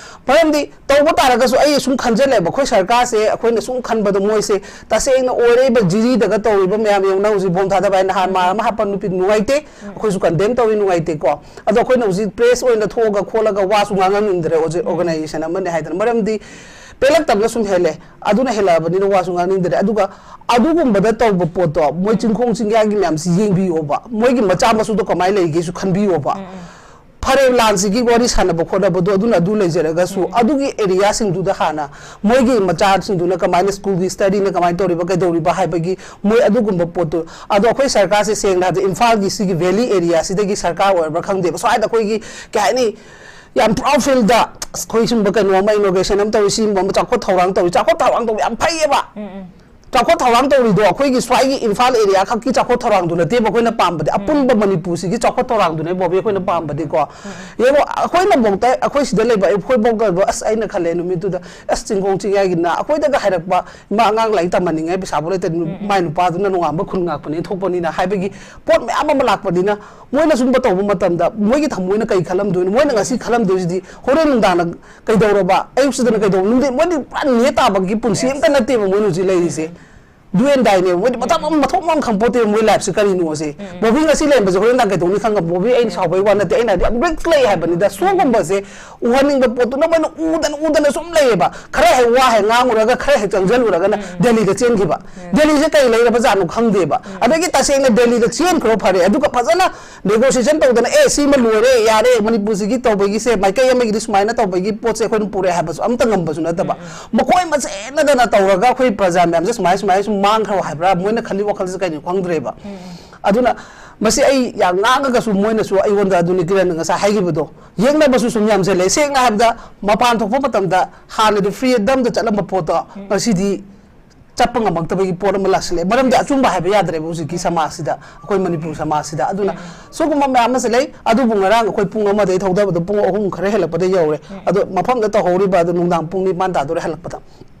ꯃꯔꯝꯗꯤ ꯇꯧꯕ ꯇꯥꯔꯒꯁꯨ ꯑꯩ ꯁꯨꯝ ꯈꯟꯖꯜꯂꯦꯕ, ꯑꯩꯈꯣꯏ ꯁꯔꯀꯥꯔꯁꯦ ꯑꯩꯈꯣꯏꯅ ꯁꯨꯝ ꯈꯟꯕꯗ ꯃꯣꯏꯁꯦ ꯇꯁꯦꯡꯅ ꯑꯣꯏꯔꯛꯏꯕ ꯖꯤꯔꯤꯗꯒ ꯇꯧꯔꯤꯕ ꯃꯌꯥꯝ ꯌꯦꯡꯉꯨ, ꯅꯪ ꯍꯧꯖꯤꯛ ꯕꯣꯝ ꯊꯥꯗꯕ ꯍꯥꯏꯅ ꯅꯍꯥꯟ ꯃꯥ ꯑꯃ ꯍꯥꯞꯄ ꯅꯨꯄꯤꯗꯨ ꯅꯨꯡꯉꯥꯏꯇꯦ, ꯑꯩꯈꯣꯏꯁꯨ ꯀꯟꯗꯦꯝ ꯇꯧꯋꯤ, ꯅꯨꯡꯉꯥꯏꯇꯦꯀꯣ꯫ ꯑꯗꯣ ꯑꯩꯈꯣꯏꯅ ꯍꯧꯖꯤꯛ ꯄ꯭ꯔꯦꯁ ꯑꯣꯏꯅ ꯊꯣꯛꯑꯒ ꯈꯣꯠꯂꯒ ꯋꯥꯁꯨ ꯉꯥꯡꯍꯟꯅꯤꯡꯗ꯭ꯔꯦ, ꯑꯣꯔꯖ-, ꯑꯣꯔꯒꯅꯥꯏꯖꯦꯁꯟ ꯑꯃꯅꯤ ꯍꯥꯏꯗꯅ, ꯃꯔꯝꯗꯤ ꯄꯦꯜꯂꯛꯇꯕꯅ ꯁꯨꯝ ꯍꯦꯜꯂꯦ, ꯑꯗꯨꯅ ꯍꯦꯜꯂꯛꯑꯕꯅꯤꯅ ꯋꯥꯁꯨ ꯉꯥꯡꯅꯤꯡꯗ꯭ꯔꯦ꯫ ꯑꯗꯨꯒ ꯑꯗꯨꯒꯨꯝꯕꯗ ꯇꯧꯕ ꯄꯣꯠꯇꯣ ꯃꯣꯏ ꯆꯤꯡꯈꯣꯡ ꯆꯤꯡꯌꯥꯒꯤ ꯃꯌꯥꯝꯁꯤ ꯌꯦꯡꯕꯤꯌꯣꯕ, ꯃꯣꯏꯒꯤ ꯃꯆꯥ ꯃꯁꯨꯗꯣ ꯀꯃꯥꯏꯅ ꯂꯩꯒꯦꯁꯨ ꯈꯟꯕꯤꯌꯣꯕ꯫ ꯐꯔꯦ, ꯂꯥꯟꯁꯤꯒꯤ ꯋꯥꯔꯤ ꯁꯥꯟꯅꯕ ꯈꯣꯠꯅꯕꯗꯣ ꯑꯗꯨꯅ ꯑꯗꯨ ꯂꯩꯖꯔꯒꯁꯨ, ꯎꯝ꯫ ꯑꯗꯨꯒꯤ ꯑꯦꯔꯤꯌꯥꯁꯤꯡꯗꯨꯗ ꯍꯥꯟꯅ ꯃꯣꯏꯒꯤ ꯃꯆꯥꯁꯤꯡꯗꯨꯅ ꯀꯃꯥꯏꯅ ꯁ꯭ꯀꯨꯜꯒꯤ ꯁ꯭ꯇꯗꯤꯅ ꯀꯃꯥꯏꯅ ꯇꯧꯔꯤꯕ, ꯀꯩꯗꯧꯔꯤꯕ ꯍꯥꯏꯕꯒꯤ ꯃꯣꯏ ꯑꯗꯨꯒꯨꯝꯕ ꯄꯣꯠꯇꯨ꯫ ꯑꯗꯣ ꯑꯩꯈꯣꯏ ꯁꯔꯀꯥꯔꯁꯦ ꯁꯦꯡꯅ ꯍꯥꯏꯔꯕꯗ ꯏꯝꯐꯥꯜꯒꯤ ꯁꯤꯒꯤ ꯚꯦꯂꯤ ꯑꯦꯔꯤꯌꯥꯁꯤꯗꯒꯤ ꯁꯔꯀꯥꯔ ꯑꯣꯏꯔꯕ꯭ꯔꯥ ꯈꯪꯗꯦꯕ, ꯁ꯭ꯋꯥꯏꯗ ꯑꯩꯈꯣꯏꯒꯤ ꯀꯩ ꯍꯥꯏꯅꯤ, ꯌꯥꯝ ꯄ꯭ꯔꯥꯎꯗ ꯐꯤꯜꯗ ꯑꯩꯈꯣꯏ ꯁꯨꯝꯕ ꯀꯩꯅꯣ ꯑꯃ, ꯏꯅꯣꯒ꯭ꯔꯦꯁꯟ ꯑꯃ ꯇꯧꯔꯤ, ꯁꯤꯒꯨꯝꯕ ꯑꯃ ꯆꯥꯎꯈꯠ ꯊꯧꯔꯥꯡ ꯇꯧꯔꯤ, ꯆꯥꯎꯈꯠ ꯊꯧꯔꯥꯡ ꯇꯧꯕ ꯌꯥꯝ ꯐꯩꯌꯦꯕ꯫ ꯎꯝ, ꯎꯝ꯫ ꯆꯥꯎꯈꯠ ꯊꯧꯔꯥꯡ ꯇꯧꯔꯤꯗꯣ ꯑꯩꯈꯣꯏꯒꯤ ꯁ꯭ꯋꯥꯏꯒꯤ ꯏꯝꯐꯥꯜ ꯑꯦꯔꯤꯌꯥ ꯈꯛꯀꯤ ꯆꯥꯎꯈꯠ ꯊꯧꯔꯥꯡꯗꯨ ꯅꯠꯇꯦꯕ ꯑꯩꯈꯣꯏꯅ ꯄꯥꯝꯕꯗꯤ, ꯑꯄꯨꯟꯕ ꯃꯅꯤꯄꯨꯔꯁꯤꯒꯤ ꯆꯥꯎꯈꯠ ꯊꯧꯔꯥꯡꯗꯨꯅꯦ ꯕꯣꯕꯤ ꯑꯩꯈꯣꯏꯅ ꯄꯥꯝꯕꯗꯤꯀꯣ꯫ ꯌꯦꯡꯉꯣ, ꯑꯩꯈꯣꯏꯅꯐꯧꯗ, ꯑꯩꯈꯣꯏ ꯁꯤꯗ ꯂꯩꯕ ꯑꯩꯈꯣꯏꯐꯧꯗ, ꯑꯁ, ꯑꯩꯅ ꯈꯜꯂꯦ ꯅꯨꯃꯤꯠꯇꯨꯗ, ꯑꯁ, ꯆꯤꯡꯈꯣꯡ ꯆꯤꯡꯌꯥꯒꯤꯅ ꯑꯩꯈꯣꯏꯗꯒ ꯍꯥꯏꯔꯛꯄ ꯏꯃꯥ, ꯑꯉꯥꯡ ꯂꯥꯏꯔꯤꯛ ꯇꯝꯍꯟꯅꯤꯡꯉꯥꯏ ꯄꯩꯁꯥꯕꯨ ꯂꯩꯇꯦ, ꯃꯥꯏ ꯅꯨꯄꯥꯗꯨꯅ ꯅꯣꯡꯉꯥꯟꯕ ꯈꯨꯟ ꯉꯥꯛꯄꯅꯦ ꯊꯣꯛꯄꯅꯤꯅ ꯍꯥꯏꯕꯒꯤ ꯄꯣꯠ ꯃꯌꯥꯝ ꯑꯃ ꯂꯥꯛꯄꯅꯤꯅ, ꯃꯣꯏꯅ ꯁꯨꯝꯕ ꯇꯧꯕ ꯃꯇꯝꯗ ꯃꯣꯏꯒꯤ ꯊꯃꯣꯏꯅ ꯀꯩ ꯈꯜꯂꯝꯗꯣꯏꯅꯣ? ꯃꯣꯏꯅ ꯉꯁꯤ ꯈꯜꯂꯝꯗꯣꯏꯁꯤꯗꯤ ꯍꯣꯔꯦꯟ ꯅꯨꯡꯗꯥꯡꯅ ꯀꯩꯗꯧꯔꯕ, ꯑꯌꯨꯛꯁꯤꯗꯅ ꯀꯩꯗꯧꯕ, ꯅꯨꯡꯊꯤꯟ, ꯃꯣꯏꯗꯤ ꯄꯨꯔꯥ ꯅꯦ ꯇꯥꯕꯒꯤ ꯄꯨꯟꯁꯤ ꯑꯝꯇ ꯅꯠꯇꯦꯕ ꯃꯣꯏꯅ ꯍꯧꯖꯤꯛ ꯂꯩꯔꯤꯁꯦ꯫ Do and die ꯅꯦꯕ꯫ ꯃꯣꯏꯗꯤ ꯃꯊꯛ ꯑꯃ, ꯃꯊꯣꯡ ꯃꯔꯝ ꯈꯪꯄꯣꯠꯇꯦꯕ ꯃꯣꯏ life ꯁꯦ ꯀꯔꯤꯅꯣꯁꯦ꯫ ꯕꯣꯕꯤ ꯉꯁꯤ ꯂꯩꯔꯝꯕꯁꯦ ꯍꯣꯔꯦꯟ ꯅꯨꯡꯗꯥꯡ ꯀꯩꯗꯧꯅꯤ ꯈꯪꯉꯕ? ꯕꯣꯕꯤ, ꯑꯩꯅ ꯁꯥꯎꯕꯩ ꯋꯥ ꯅꯠꯇꯦ, ꯑꯩꯅ ꯍꯥꯏꯗꯤ ꯌꯥꯝ risk ꯂꯩ ꯍꯥꯏꯕꯅꯤꯗ꯫ ꯁꯤꯒꯨꯝꯕꯁꯦ ꯎꯍꯟꯅꯤꯡꯕ ꯄꯣꯠꯇꯨꯅ ꯃꯣꯏꯅ ꯎꯗꯅ, ꯎꯗꯅ ꯁꯨꯝ ꯂꯩꯌꯦꯕ꯫ ꯈꯔ ꯍꯦꯛ ꯋꯥ ꯍꯦꯛ ꯉꯥꯡꯉꯨꯔꯒ, ꯈꯔ ꯍꯦꯛ ꯆꯪꯁꯤꯜꯂꯨꯔꯒꯅ ꯗꯦꯜꯂꯤꯗ ꯆꯦꯟꯈꯤꯕ꯫ ꯗꯦꯜꯂꯤꯁꯦ ꯀꯩ ꯂꯩꯔꯕꯖꯥꯠꯅꯣ ꯈꯪꯗꯦꯕ꯫ ꯑꯗꯒꯤ ꯇꯁꯦꯡꯅ ꯗꯦꯜꯂꯤꯗ ꯆꯦꯟꯈ꯭ꯔꯣ ꯐꯔꯦ, ꯑꯗꯨꯒ ꯐꯖꯅ negotiation ꯇꯧꯗꯅ, "ꯑꯦ, ꯁꯤꯃ ꯂꯣꯏꯔꯦ, ꯌꯥꯔꯦ, ꯃꯅꯤꯄꯨꯔꯁꯤꯒꯤ ꯇꯧꯕꯒꯤꯁꯦ, ꯃꯥꯏꯀꯩ ꯑꯃꯒꯤꯗꯤ ꯁꯨꯃꯥꯏꯅ ꯇꯧꯕꯒꯤ ꯄꯣꯠꯁꯦ ꯑꯩꯈꯣꯏꯅ ꯄꯨꯔꯛꯑꯦ" ꯍꯥꯏꯕꯁꯨ ꯑꯝꯇ ꯉꯝꯕꯁꯨ ꯅꯠꯇꯕ꯫ ꯃꯈꯣꯏ ꯃꯁꯦꯟꯅꯗꯅ ꯇꯧꯔꯒ ꯑꯩꯈꯣꯏ ꯄ꯭ꯔꯖꯥ ꯃꯌꯥꯝꯁꯦ ꯁꯨꯃꯥꯏ, ꯁꯨꯃꯥꯏ ꯁꯨꯝ ꯃꯥꯡꯈ꯭ꯔꯣ ꯍꯥꯏꯕ꯭ꯔꯥ? ꯃꯣꯏꯅ ꯈꯜꯂꯤ ꯋꯥꯈꯜꯁꯦ ꯀꯩꯅꯣ ꯈꯪꯗ꯭ꯔꯦꯕ꯫ ꯑꯗꯨꯅ ꯃꯁꯤ ꯑꯩ ꯌꯥꯝ ꯉꯥꯡꯉꯒꯁꯨ ꯃꯣꯏꯅꯁꯨ ꯑꯩꯉꯣꯟꯗ, ꯑꯗꯨꯅꯤ ꯀꯤꯔꯟꯅ ꯉꯁꯥꯏ ꯍꯥꯏꯈꯤꯕꯗꯣ, ꯌꯦꯛꯅꯕꯁꯨ ꯁꯨꯝ ꯌꯥꯝꯁꯤꯜꯂꯦ꯫ ꯁꯦꯡꯅ ꯍꯥꯏꯕꯗ, ꯃꯄꯥꯟ ꯊꯣꯛꯄ ꯃꯇꯝꯗ ꯍꯥꯟꯅꯗꯤ freedomꯗ ꯆꯠꯂꯝꯕ ꯄꯣꯠꯇꯣ ꯉꯁꯤꯗꯤ ꯆꯠꯄ ꯉꯝꯃꯛꯇꯕꯒꯤ ꯄꯣꯠ ꯑꯃ ꯂꯥꯛꯁꯤꯜꯂꯛꯑꯦ꯫ ꯃꯔꯝꯗꯤ ꯑꯆꯨꯝꯕ ꯍꯥꯏꯕ ꯌꯥꯗ꯭ꯔꯦꯕ ꯍꯧꯖꯤꯛꯀꯤ ꯁꯃꯥꯖꯁꯤꯗ, ꯑꯩꯈꯣꯏ ꯃꯅꯤꯄꯨꯔ ꯁꯃꯥꯖꯁꯤꯗ꯫ ꯑꯗꯨꯅ ꯁꯤꯒꯨꯝꯕ ꯃꯌꯥꯝ ꯑꯃꯁꯦ ꯂꯩ꯫ ꯑꯗꯨꯕꯨ ꯉꯔꯥꯡ ꯑꯩꯈꯣꯏ ꯄꯨꯡ ꯑꯃꯗꯒꯤ ꯊꯧꯗꯕꯗꯣ ꯄꯨꯡ ꯑꯍꯨꯝ ꯈꯔ ꯍꯦꯜꯂꯛꯄꯗ ꯌꯧꯔꯦ꯫ ꯑꯗꯣ ꯃꯐꯝꯗ ꯇꯧꯍꯧꯔꯤꯕ ꯑꯗꯨ ꯅꯨꯡꯗꯥꯡ ꯄꯨꯡ ꯅꯤꯄꯥꯟ ꯇꯥꯗꯣꯔꯦ ꯍꯜꯂꯛꯄꯗ꯫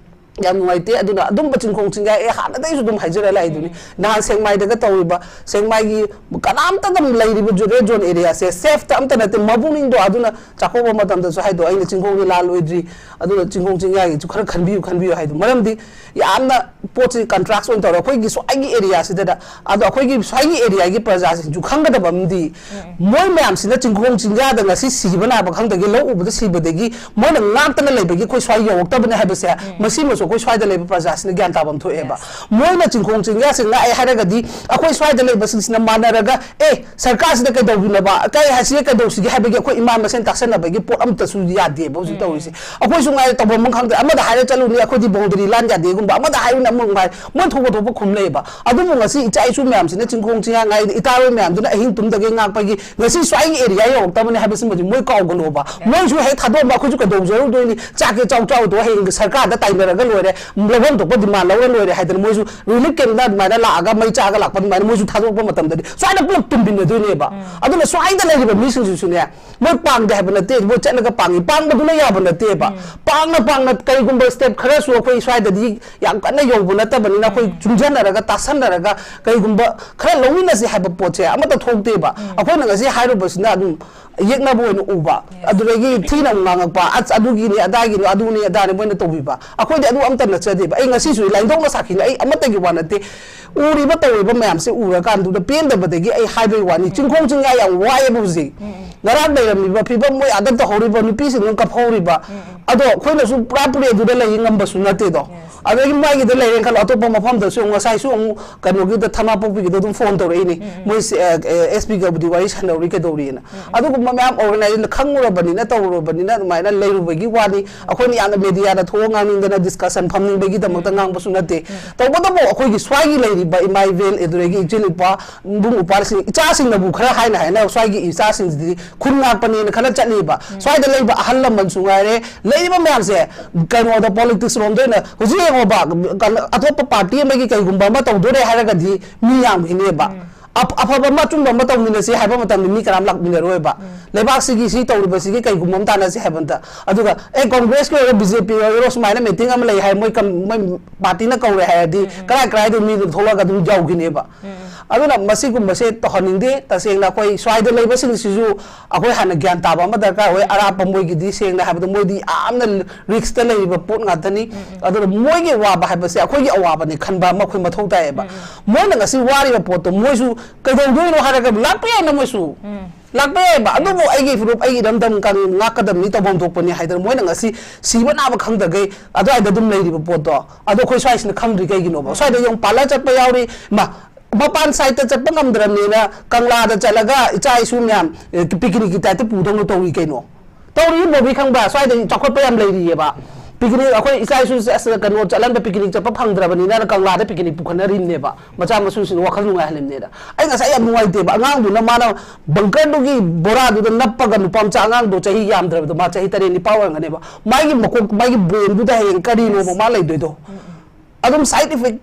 ꯌꯥꯝ ꯅꯨꯡꯉꯥꯏꯇꯦ꯫ ꯑꯗꯨꯅ ꯑꯗꯨꯝꯕ ꯆꯤꯡꯈꯣꯡ ꯆꯤꯡꯌꯥ, ꯑꯦ, ꯍꯥꯟꯅꯗꯩꯁꯨ ꯑꯗꯨꯝ ꯍꯥꯏꯖꯔ ꯂꯥꯛꯏꯗꯨꯅꯤ꯫ ꯅꯍꯥꯟ ꯁꯦꯛꯃꯥꯏꯗꯒ ꯇꯧꯔꯤꯕ, ꯁꯦꯛꯃꯥꯏꯒꯤ ꯀꯅꯥꯝꯇ ꯑꯗꯨꯝ ꯂꯩꯔꯤꯕ red zone areaꯁꯦ safeꯇ ꯑꯝꯇ ꯅꯠꯇꯦ꯫ ꯃꯕꯨꯛꯅꯤꯡꯗꯣ ꯑꯗꯨꯅ ꯆꯥꯛꯀꯧꯕ ꯃꯇꯝꯗꯁꯨ ꯍꯥꯏꯗꯣ, "ꯑꯩꯅ ꯆꯤꯡꯈꯣꯡꯗꯤ ꯂꯥꯜꯂꯣꯏꯗ꯭ꯔꯤ, ꯑꯗꯨꯅ ꯆꯤꯡꯈꯣꯡ ꯆꯤꯡꯌꯥꯒꯤꯁꯨ ꯈꯔ ꯈꯟꯕꯤꯌꯨ, ꯈꯟꯕꯤꯌꯨ" ꯍꯥꯏꯗꯣ꯫ ꯃꯔꯝꯗꯤ ꯌꯥꯝꯅ ꯄꯣꯠꯁꯤ contrast ꯑꯣꯏꯅ ꯇꯧꯔꯦ꯫ ꯑꯩꯈꯣꯏꯒꯤ ꯁ꯭ꯋꯥꯏꯒꯤ areaꯁꯤꯗꯗ, ꯑꯗꯣ ꯑꯩꯈꯣꯏꯒꯤ ꯁ꯭ꯋꯥꯏꯒꯤ areaꯒꯤ ꯄ꯭ꯔꯖꯥꯁꯤꯡꯁꯨ ꯈꯪꯒꯗꯕ ꯑꯃꯗꯤ, ꯃꯣꯏ ꯃꯌꯥꯝꯁꯤꯅ ꯆꯤꯡꯈꯣꯡ ꯆꯤꯡꯌꯥꯗ ꯉꯁꯤ ꯁꯤꯕ ꯅꯥꯕ ꯈꯪꯗꯒꯤ, ꯂꯧ ꯎꯕꯗ ꯁꯤꯕꯗꯒꯤ ꯃꯣꯏꯅ ꯉꯥꯛꯇꯅ ꯂꯩꯕꯒꯤ ꯑꯩꯈꯣꯏ ꯁ꯭ꯋꯥꯏ ꯌꯧꯔꯛꯇꯕꯅꯦ ꯍꯥꯏꯕꯁꯦ, ꯃꯁꯤꯃꯁꯨ ꯑꯩꯈꯣꯏ ꯁ꯭ꯋꯥꯏꯗ ꯂꯩꯕ ꯄ꯭ꯔꯖꯥꯁꯤꯅ ꯒ꯭ꯌꯥꯟ ꯇꯥꯐꯝ ꯊꯣꯛꯑꯦꯕ꯫ ꯃꯣꯏꯅ ꯆꯤꯡꯈꯣꯡ ꯆꯤꯡꯌꯥꯁꯦ ꯉꯥꯛꯑꯦ ꯍꯥꯏꯔꯒꯗꯤ ꯑꯩꯈꯣꯏ ꯁ꯭ꯋꯥꯏꯗ ꯂꯩꯕꯁꯤꯡꯁꯤꯅ ꯃꯥꯟꯅꯔꯒ, "ꯑꯦ, ꯁꯔꯀꯥꯔꯁꯤꯗ ꯀꯩꯗꯧꯕꯤꯅꯕ, ꯀꯩ ꯍꯥꯏꯁꯤꯒꯦ, ꯀꯩꯗꯧꯁꯤꯒꯦ?" ꯍꯥꯏꯕꯒꯤ ꯑꯩꯈꯣꯏ ꯏꯃꯥ ꯃꯁꯦꯟ ꯇꯥꯁꯟꯅꯕꯒꯤ ꯄꯣꯠ ꯑꯝꯇꯁꯨ ꯌꯥꯗꯦꯕ ꯍꯧꯖꯤꯛ ꯇꯧꯔꯤꯁꯦ꯫ ꯑꯩꯈꯣꯏꯁꯨ ꯉꯥꯏꯔꯦ ꯇꯧꯐꯝ ꯑꯃ ꯈꯪꯗꯦ, ꯑꯃꯗ ꯍꯥꯏꯔ ꯆꯠꯂꯨꯅꯤ, "ꯑꯩꯈꯣꯏꯗꯤ boundary ꯂꯥꯟ ꯌꯥꯗꯦꯒꯨꯝꯕ", ꯑꯃꯗ ꯍꯥꯏꯔꯨꯅꯤ, ꯑꯃꯃꯨꯛ ꯍꯥꯏ, ꯃꯣꯏ ꯊꯣꯛꯄ ꯊꯣꯛꯄ ꯈꯨꯝ ꯂꯩꯌꯦꯕ꯫ ꯑꯗꯨꯕꯨ ꯉꯁꯤ ꯏꯆꯥ ꯏꯁꯨ ꯃꯌꯥꯝꯁꯤꯅ ꯆꯤꯡꯈꯣꯡ ꯆꯤꯡꯌꯥ ꯉꯥꯏꯗ, ꯏꯇꯥꯔꯣꯏ ꯃꯌꯥꯝꯗꯨꯅ ꯑꯍꯤꯡ ꯇꯨꯝꯗꯒꯩ ꯉꯥꯛꯄꯒꯤ ꯉꯁꯤ ꯁ꯭ꯋꯥꯏꯒꯤ area ꯌꯧꯔꯛꯇꯕꯅꯤ ꯍꯥꯏꯕꯁꯤꯃꯗꯤ ꯃꯣꯏ ꯀꯥꯎꯒꯅꯣꯕ꯫ ꯃꯣꯏꯁꯨ ꯍꯦꯛ ꯊꯥꯗꯣꯛꯑꯝꯕ ꯑꯩꯈꯣꯏꯁꯨ ꯀꯩꯗꯧꯖꯔꯨꯗꯣꯏꯅꯤ, ꯆꯥꯛꯁꯦ ꯆꯥꯎ ꯆꯥꯎꯗꯣ ꯍꯌꯦꯡ ꯁꯔꯀꯥꯔꯗ ꯇꯥꯏꯅꯔꯒ ꯂꯣꯏꯔꯦ, ꯂꯧꯐꯝ ꯊꯣꯛꯄ demand ꯂꯧꯔ ꯂꯣꯏꯔꯦ ꯍꯥꯏꯗꯅ ꯃꯣꯏꯁꯨ relief campꯇ ꯑꯗꯨꯃꯥꯏꯅ ꯂꯥꯛꯑꯒ ꯃꯩ ꯆꯥꯒ ꯂꯥꯛꯄ ꯑꯗꯨꯃꯥꯏꯅ ꯃꯣꯏꯁꯨ ꯊꯥꯗꯣꯔꯛꯄ ꯃꯇꯝꯗꯗꯤ ꯁ꯭ꯋꯥꯏꯗ ꯄꯨꯂꯞ ꯇꯨꯝꯕꯤꯟꯅꯗꯣꯏꯅꯦꯕ꯫ ꯑꯗꯨꯅ ꯁ꯭ꯋꯥꯏꯗ ꯂꯩꯔꯤꯕ ꯃꯤꯁꯤꯡꯁꯤꯁꯨꯅꯦ, ꯃꯣꯏ ꯄꯥꯡꯗꯦ ꯍꯥꯏꯕ ꯅꯠꯇꯦ, ꯃꯣꯏ ꯆꯠꯂꯒ ꯄꯥꯡꯉꯤ, ꯄꯥꯡꯕꯗꯨꯅ ꯌꯥꯕ ꯅꯠꯇꯦꯕ꯫ ꯄꯥꯡꯅ ꯄꯥꯡꯅ ꯀꯔꯤꯒꯨꯝꯕ step ꯈꯔꯁꯨ ꯑꯩꯈꯣꯏ ꯁ꯭ꯋꯥꯏꯗꯗꯤ ꯌꯥꯝ ꯀꯟꯅ ꯌꯧꯕ ꯅꯠꯇꯕꯅꯤꯅ ꯑꯩꯈꯣꯏ ꯆꯨꯡꯁꯟꯅꯔꯒ ꯇꯥꯁꯟꯅꯔꯒ ꯀꯩꯒꯨꯝꯕ ꯈꯔ ꯂꯧꯃꯤꯟꯅꯁꯤ ꯍꯥꯏꯕ ꯄꯣꯠꯁꯦ ꯑꯃꯠꯇ ꯊꯣꯛꯇꯦꯕ꯫ ꯑꯩꯈꯣꯏꯅ ꯉꯁꯤ ꯍꯥꯏꯔꯨꯕꯁꯤꯅ ꯑꯗꯨꯝ ꯌꯦꯛꯅꯕ ꯑꯣꯏꯅ ꯎꯕ, ꯑꯗꯨꯗꯒꯤ ꯊꯤꯅ ꯑꯃꯨꯛ ꯉꯥꯡꯉꯛꯄ, "ꯑꯁ, ꯑꯗꯨꯒꯤꯅꯤ, ꯑꯗꯥꯒꯤꯅꯤ, ꯑꯗꯨꯅꯤ, ꯑꯗꯥꯅꯤ" ꯃꯣꯏꯅ ꯇꯧꯕꯤꯕ꯫ ꯑꯩꯈꯣꯏꯗꯤ ꯑꯗꯨ ꯑꯝꯇ ꯅꯠꯆꯗꯦꯕ꯫ ꯑꯩ ꯉꯁꯤꯁꯨ ꯂꯥꯏꯟꯗꯧꯅ ꯁꯥꯈꯤꯅꯤ, ꯑꯩ ꯑꯃꯠꯇꯒꯤ ꯋꯥ ꯅꯠꯇꯦ꯫ ꯎꯔꯤꯕ ꯇꯧꯔꯤꯕ ꯃꯌꯥꯝꯁꯦ ꯎꯔꯀꯥꯟꯗꯨꯗ ꯄꯦꯟꯗꯕꯗꯒꯤ ꯑꯩ ꯍꯥꯏꯕꯒꯤ ꯋꯥꯅꯤ꯫ ꯆꯤꯡꯈꯣꯡ ꯆꯤꯡꯌꯥ ꯌꯥꯝ ꯋꯥꯏꯑꯦꯕ ꯍꯧꯖꯤꯛ꯫ ꯉꯔꯥꯡ ꯂꯩꯔꯝꯃꯤꯕ ꯐꯤꯕꯝ, ꯃꯣꯏ ꯑꯥꯗ ꯇꯧꯍꯧꯔꯤꯕ ꯅꯨꯄꯤꯁꯤꯡꯗꯨꯅ ꯀꯞꯍꯧꯔꯤꯕ, ꯑꯗꯣ ꯑꯩꯈꯣꯏꯅꯁꯨ ꯄꯨꯔꯥ ꯄꯨꯔꯤ ꯑꯗꯨꯗ ꯂꯩ ꯉꯝꯕꯁꯨ ꯅꯠꯇꯦꯗꯣ꯫ ꯑꯗꯒꯤ ꯃꯥꯒꯤꯗ ꯂꯩꯔꯦꯅ ꯈꯜꯂꯣ, ꯑꯇꯣꯞꯄ ꯃꯐꯝꯗꯁꯨ ꯑꯃꯨꯛ ꯉꯁꯥꯏꯁꯨ ꯑꯃꯨꯛ ꯀꯩꯅꯣꯒꯤꯗ, ꯊꯅꯥꯄꯣꯛꯄꯤꯒꯤꯗ ꯑꯗꯨꯝ ꯐꯣꯟ ꯇꯧꯔꯛꯏꯅꯤ꯫ ꯃꯣꯏ ꯑꯦꯁ ꯄꯤꯒꯕꯨꯗꯤ ꯋꯥꯔꯤ ꯁꯥꯟꯅꯧꯔꯤ ꯀꯩꯗꯧꯔꯤꯅ꯫ ꯑꯗꯨꯒꯨꯝꯕ ꯃꯌꯥꯝ ꯑꯣꯔꯒꯅꯥꯏꯖꯦꯁꯟ ꯈꯪꯉꯨꯔꯕꯅꯤꯅ ꯇꯧꯔꯨꯔꯕꯅꯤꯅ ꯑꯗꯨꯃꯥꯏꯅ ꯂꯩꯔꯨꯕꯒꯤ ꯋꯥꯅꯤ꯫ ꯑꯩꯈꯣꯏꯅ ꯌꯥꯝꯅ ꯃꯦꯗꯤꯌꯥꯗ ꯊꯣꯛꯑ ꯉꯥꯡꯅꯤꯡꯗꯅ ꯗꯤꯁꯀꯁꯟ ꯐꯝꯅꯤꯡꯕꯒꯤꯗꯃꯛꯇ ꯉꯥꯡꯕꯁꯨ ꯅꯠꯇꯦ꯫ ꯇꯧꯕꯇꯕꯨ ꯑꯩꯈꯣꯏꯒꯤ ꯁ꯭ꯋꯥꯏꯒꯤ ꯂꯩꯔꯤꯕ ꯏꯃꯥ ꯏꯕꯦꯟ, ꯑꯗꯨꯗꯒꯤ ꯏꯆꯤꯜ ꯏꯄꯥ, ꯏꯕꯨꯡ ꯎꯄꯥꯜꯁꯤꯡ, ꯏꯆꯥꯁꯤꯡꯅꯕꯨ ꯈꯔ ꯍꯥꯏꯅ ꯍꯥꯏꯅ ꯁ꯭ꯋꯥꯏꯒꯤ ꯏꯆꯥꯁꯤꯡꯁꯤꯗꯤ ꯈꯨꯟ ꯉꯥꯛꯄꯅꯦꯅ ꯈꯜꯂ ꯆꯠꯂꯤꯕ꯫ ꯁ꯭ꯋꯥꯏꯗ ꯂꯩꯕ ꯑꯍꯜ ꯂꯃꯟꯁꯨ ꯉꯥꯏꯔꯦ, ꯂꯩꯔꯤꯕ ꯃꯌꯥꯝꯁꯦ ꯀꯩꯅꯣꯗ, ꯄꯣꯂꯤꯇꯤꯛꯁ ꯔꯣꯝꯗ ꯑꯣꯏꯅ ꯍꯧꯖꯤꯛ ꯌꯦꯡꯉꯣꯕ, ꯀꯩꯅꯣ, ꯑꯇꯣꯞꯄ ꯄꯥꯔꯇꯤ ꯑꯃꯒꯤ ꯀꯩꯒꯨꯝꯕ ꯑꯃ ꯇꯧꯗꯣꯔꯦ ꯍꯥꯏꯔꯒꯗꯤ ꯃꯤ ꯌꯥꯝꯈꯤꯅꯦꯕ꯫ ꯑꯐ-, ꯑꯐꯕ ꯑꯃ, ꯑꯆꯨꯝꯕ ꯑꯃ ꯇꯧꯃꯤꯟꯅꯁꯤ ꯍꯥꯏꯕ ꯃꯇꯝꯗ ꯃꯤ ꯀꯅꯥꯝ ꯂꯥꯛꯃꯤꯟꯅꯔꯣꯏꯕ꯫ ꯂꯩꯕꯥꯛꯁꯤꯒꯤ ꯁꯤ ꯇꯧꯔꯤꯕꯁꯤꯒꯤ ꯀꯩꯒꯨꯝꯕ ꯑꯃ ꯇꯥꯟꯅꯁꯤ ꯍꯥꯏꯕ ꯃꯇꯝꯗ, ꯑꯗꯨꯒ ꯑꯦ, ꯀꯣꯡꯒ꯭ꯔꯦꯁꯀꯤ ꯑꯣꯏꯔꯣ, ꯕꯤ ꯖꯦ ꯄꯤ ꯑꯣꯏꯔꯣ, ꯁꯨꯃꯥꯏꯅ ꯃꯤꯇꯤꯡ ꯑꯃ ꯂꯩ ꯍꯥꯏ, ꯃꯣꯏ ꯀꯝ-, ꯃꯣꯏ ꯄꯥꯔꯇꯤꯅ ꯀꯧꯔꯦ ꯍꯥꯏꯔꯗꯤ ꯀꯔꯥꯏ ꯀꯔꯥꯏꯗ ꯃꯤꯗꯨ ꯊꯣꯛꯂꯛꯑꯒ ꯑꯗꯨꯝ ꯌꯧꯈꯤꯅꯦꯕ꯫ ꯑꯗꯨꯅ ꯃꯁꯤꯒꯨꯝꯕꯁꯦ ꯇꯧꯍꯟꯅꯤꯡꯗꯦ꯫ ꯇꯁꯦꯡꯅ ꯑꯩꯈꯣꯏ ꯁ꯭ꯋꯥꯏꯗ ꯂꯩꯕꯁꯤꯡꯁꯤꯁꯨ ꯑꯩꯈꯣꯏ ꯍꯥꯟꯅ ꯒ꯭ꯌꯥꯟ ꯇꯥꯕ ꯑꯃ ꯗꯔꯀꯥꯔ ꯑꯣꯏ꯫ ꯑꯔꯥꯞꯄ ꯃꯣꯏꯒꯤꯗꯤ ꯁꯦꯡꯅ ꯍꯥꯏꯕꯗ ꯃꯣꯏꯗꯤ ꯌꯥꯝꯅ ꯔꯤꯛꯁꯇ ꯂꯩꯔꯤꯕ ꯄꯣꯠ ꯉꯥꯛꯇꯅꯤ꯫ ꯑꯗꯨꯅ ꯃꯣꯏꯒꯤ ꯑꯋꯥꯕ ꯍꯥꯏꯕꯁꯦ ꯑꯩꯈꯣꯏꯒꯤ ꯑꯋꯥꯕꯅꯤ ꯈꯟꯕ ꯑꯃ ꯑꯩꯈꯣꯏ ꯃꯊꯧ ꯇꯥꯏꯌꯦꯕ꯫ ꯃꯣꯏꯅ ꯉꯁꯤ ꯋꯥꯔꯤꯕ ꯄꯣꯠꯇꯣ ꯃꯣꯏꯁꯨ ꯀꯩꯗꯧꯗꯣꯏꯅꯣ ꯍꯥꯏꯔꯒ ꯂꯥꯛꯄ ꯌꯥꯏꯅ ꯃꯣꯏꯁꯨ꯫ ꯂꯥꯛꯄ ꯌꯥꯏꯕ꯫ ꯑꯗꯨꯕꯨ ꯑꯩꯒꯤ ꯐꯨꯔꯨꯞ, ꯑꯩꯒꯤ ꯏꯔꯝꯗꯝ ꯀꯪ-, ꯉꯥꯛꯀꯗꯕꯅꯤ, ꯇꯧꯐꯝ ꯊꯣꯛꯄꯅꯤ ꯍꯥꯏꯗꯅ ꯃꯣꯏꯅ ꯉꯁꯤ ꯁꯤꯕ ꯅꯥꯕ ꯈꯪꯗꯈꯩ ꯑꯗꯨꯋꯥꯏꯗ ꯑꯗꯨꯝ ꯂꯩꯔꯤꯕ ꯄꯣꯠꯇꯣ, ꯑꯗꯣ ꯑꯩꯈꯣꯏ ꯁ꯭ꯋꯥꯏꯁꯤꯅ ꯈꯪꯗ꯭ꯔꯤ ꯀꯩꯒꯤꯅꯣꯕ? ꯁ꯭ꯋꯥꯏꯗ ꯌꯦꯡꯉꯨ, ꯄꯥꯔꯂꯔ ꯆꯠꯄ ꯌꯥꯎꯔꯤ, ꯃꯥ, ꯃꯄꯥꯟ ꯁꯥꯏꯠꯇ ꯆꯠꯄ ꯉꯝꯗ꯭ꯔꯕꯅꯤꯅ ꯀꯪꯂꯥꯗ ꯆꯠꯂꯒ ꯏꯆꯥ ꯏꯁꯨ ꯃꯌꯥꯝ, ꯑꯦ, ꯄꯤꯛꯅꯤꯛꯀꯤ ꯇꯥꯏꯞꯇ ꯄꯨꯗꯧꯅ ꯇꯧꯔꯤ ꯀꯩꯅꯣ? ꯇꯧꯔꯤ ꯕꯣꯕꯤ, ꯈꯪꯕ꯭ꯔꯥ? ꯁ꯭ꯋꯥꯏꯗ ꯆꯥꯎꯈꯠꯄ ꯌꯥꯝ ꯂꯩꯔꯤꯑꯕ꯫ ꯄꯤꯛꯅꯤꯛ, ꯑꯩꯈꯣꯏ ꯏꯆꯥ ꯏꯁꯨ ꯑꯁ, ꯀꯩꯅꯣ ꯆꯠꯍꯟꯕ, ꯄꯤꯛꯅꯤꯛ ꯆꯠꯄ ꯐꯪꯗ꯭ꯔꯕꯅꯤꯅ ꯀꯪꯂꯥꯗ ꯄꯤꯛꯅꯤꯛ ꯄꯨꯈꯠꯅꯔꯤꯕꯅꯦꯕ꯫ ꯃꯆꯥ ꯃꯁꯨꯁꯤꯡ ꯋꯥꯈꯜ ꯅꯨꯡꯉꯥꯏꯍꯜꯂꯤꯕꯅꯦꯅ꯫ ꯑꯩ ꯉꯁꯥꯏ ꯌꯥꯝ ꯅꯨꯡꯉꯥꯏꯇꯦꯕ꯫ ꯑꯉꯥꯡꯗꯨꯅ ꯃꯥꯅ ꯕꯪꯀꯔꯗꯨꯒꯤ ꯕꯣꯔꯥꯗꯨꯗ ꯅꯞꯄꯒ, ꯅꯨꯄꯥ ꯃꯆꯥ ꯑꯉꯥꯡꯗꯣ ꯆꯍꯤ ꯌꯥꯝꯗ꯭ꯔꯕꯗꯣ, ꯃꯥ ꯆꯍꯤ ꯇꯔꯦꯠ ꯅꯤꯄꯥꯜ ꯑꯣꯏꯔꯝꯒꯅꯦꯕ꯫ ꯃꯥꯒꯤ ꯃꯀꯣꯛ, ꯃꯥꯒꯤ ꯕ꯭ꯔꯦꯟꯗꯨꯗ ꯍꯌꯦꯡ ꯀꯔꯤꯅꯣꯕ ꯃꯥ ꯂꯩꯗꯣꯏꯗꯣ? ꯑꯗꯨꯝ ꯁꯥꯏꯠ ꯏꯐꯦꯛ,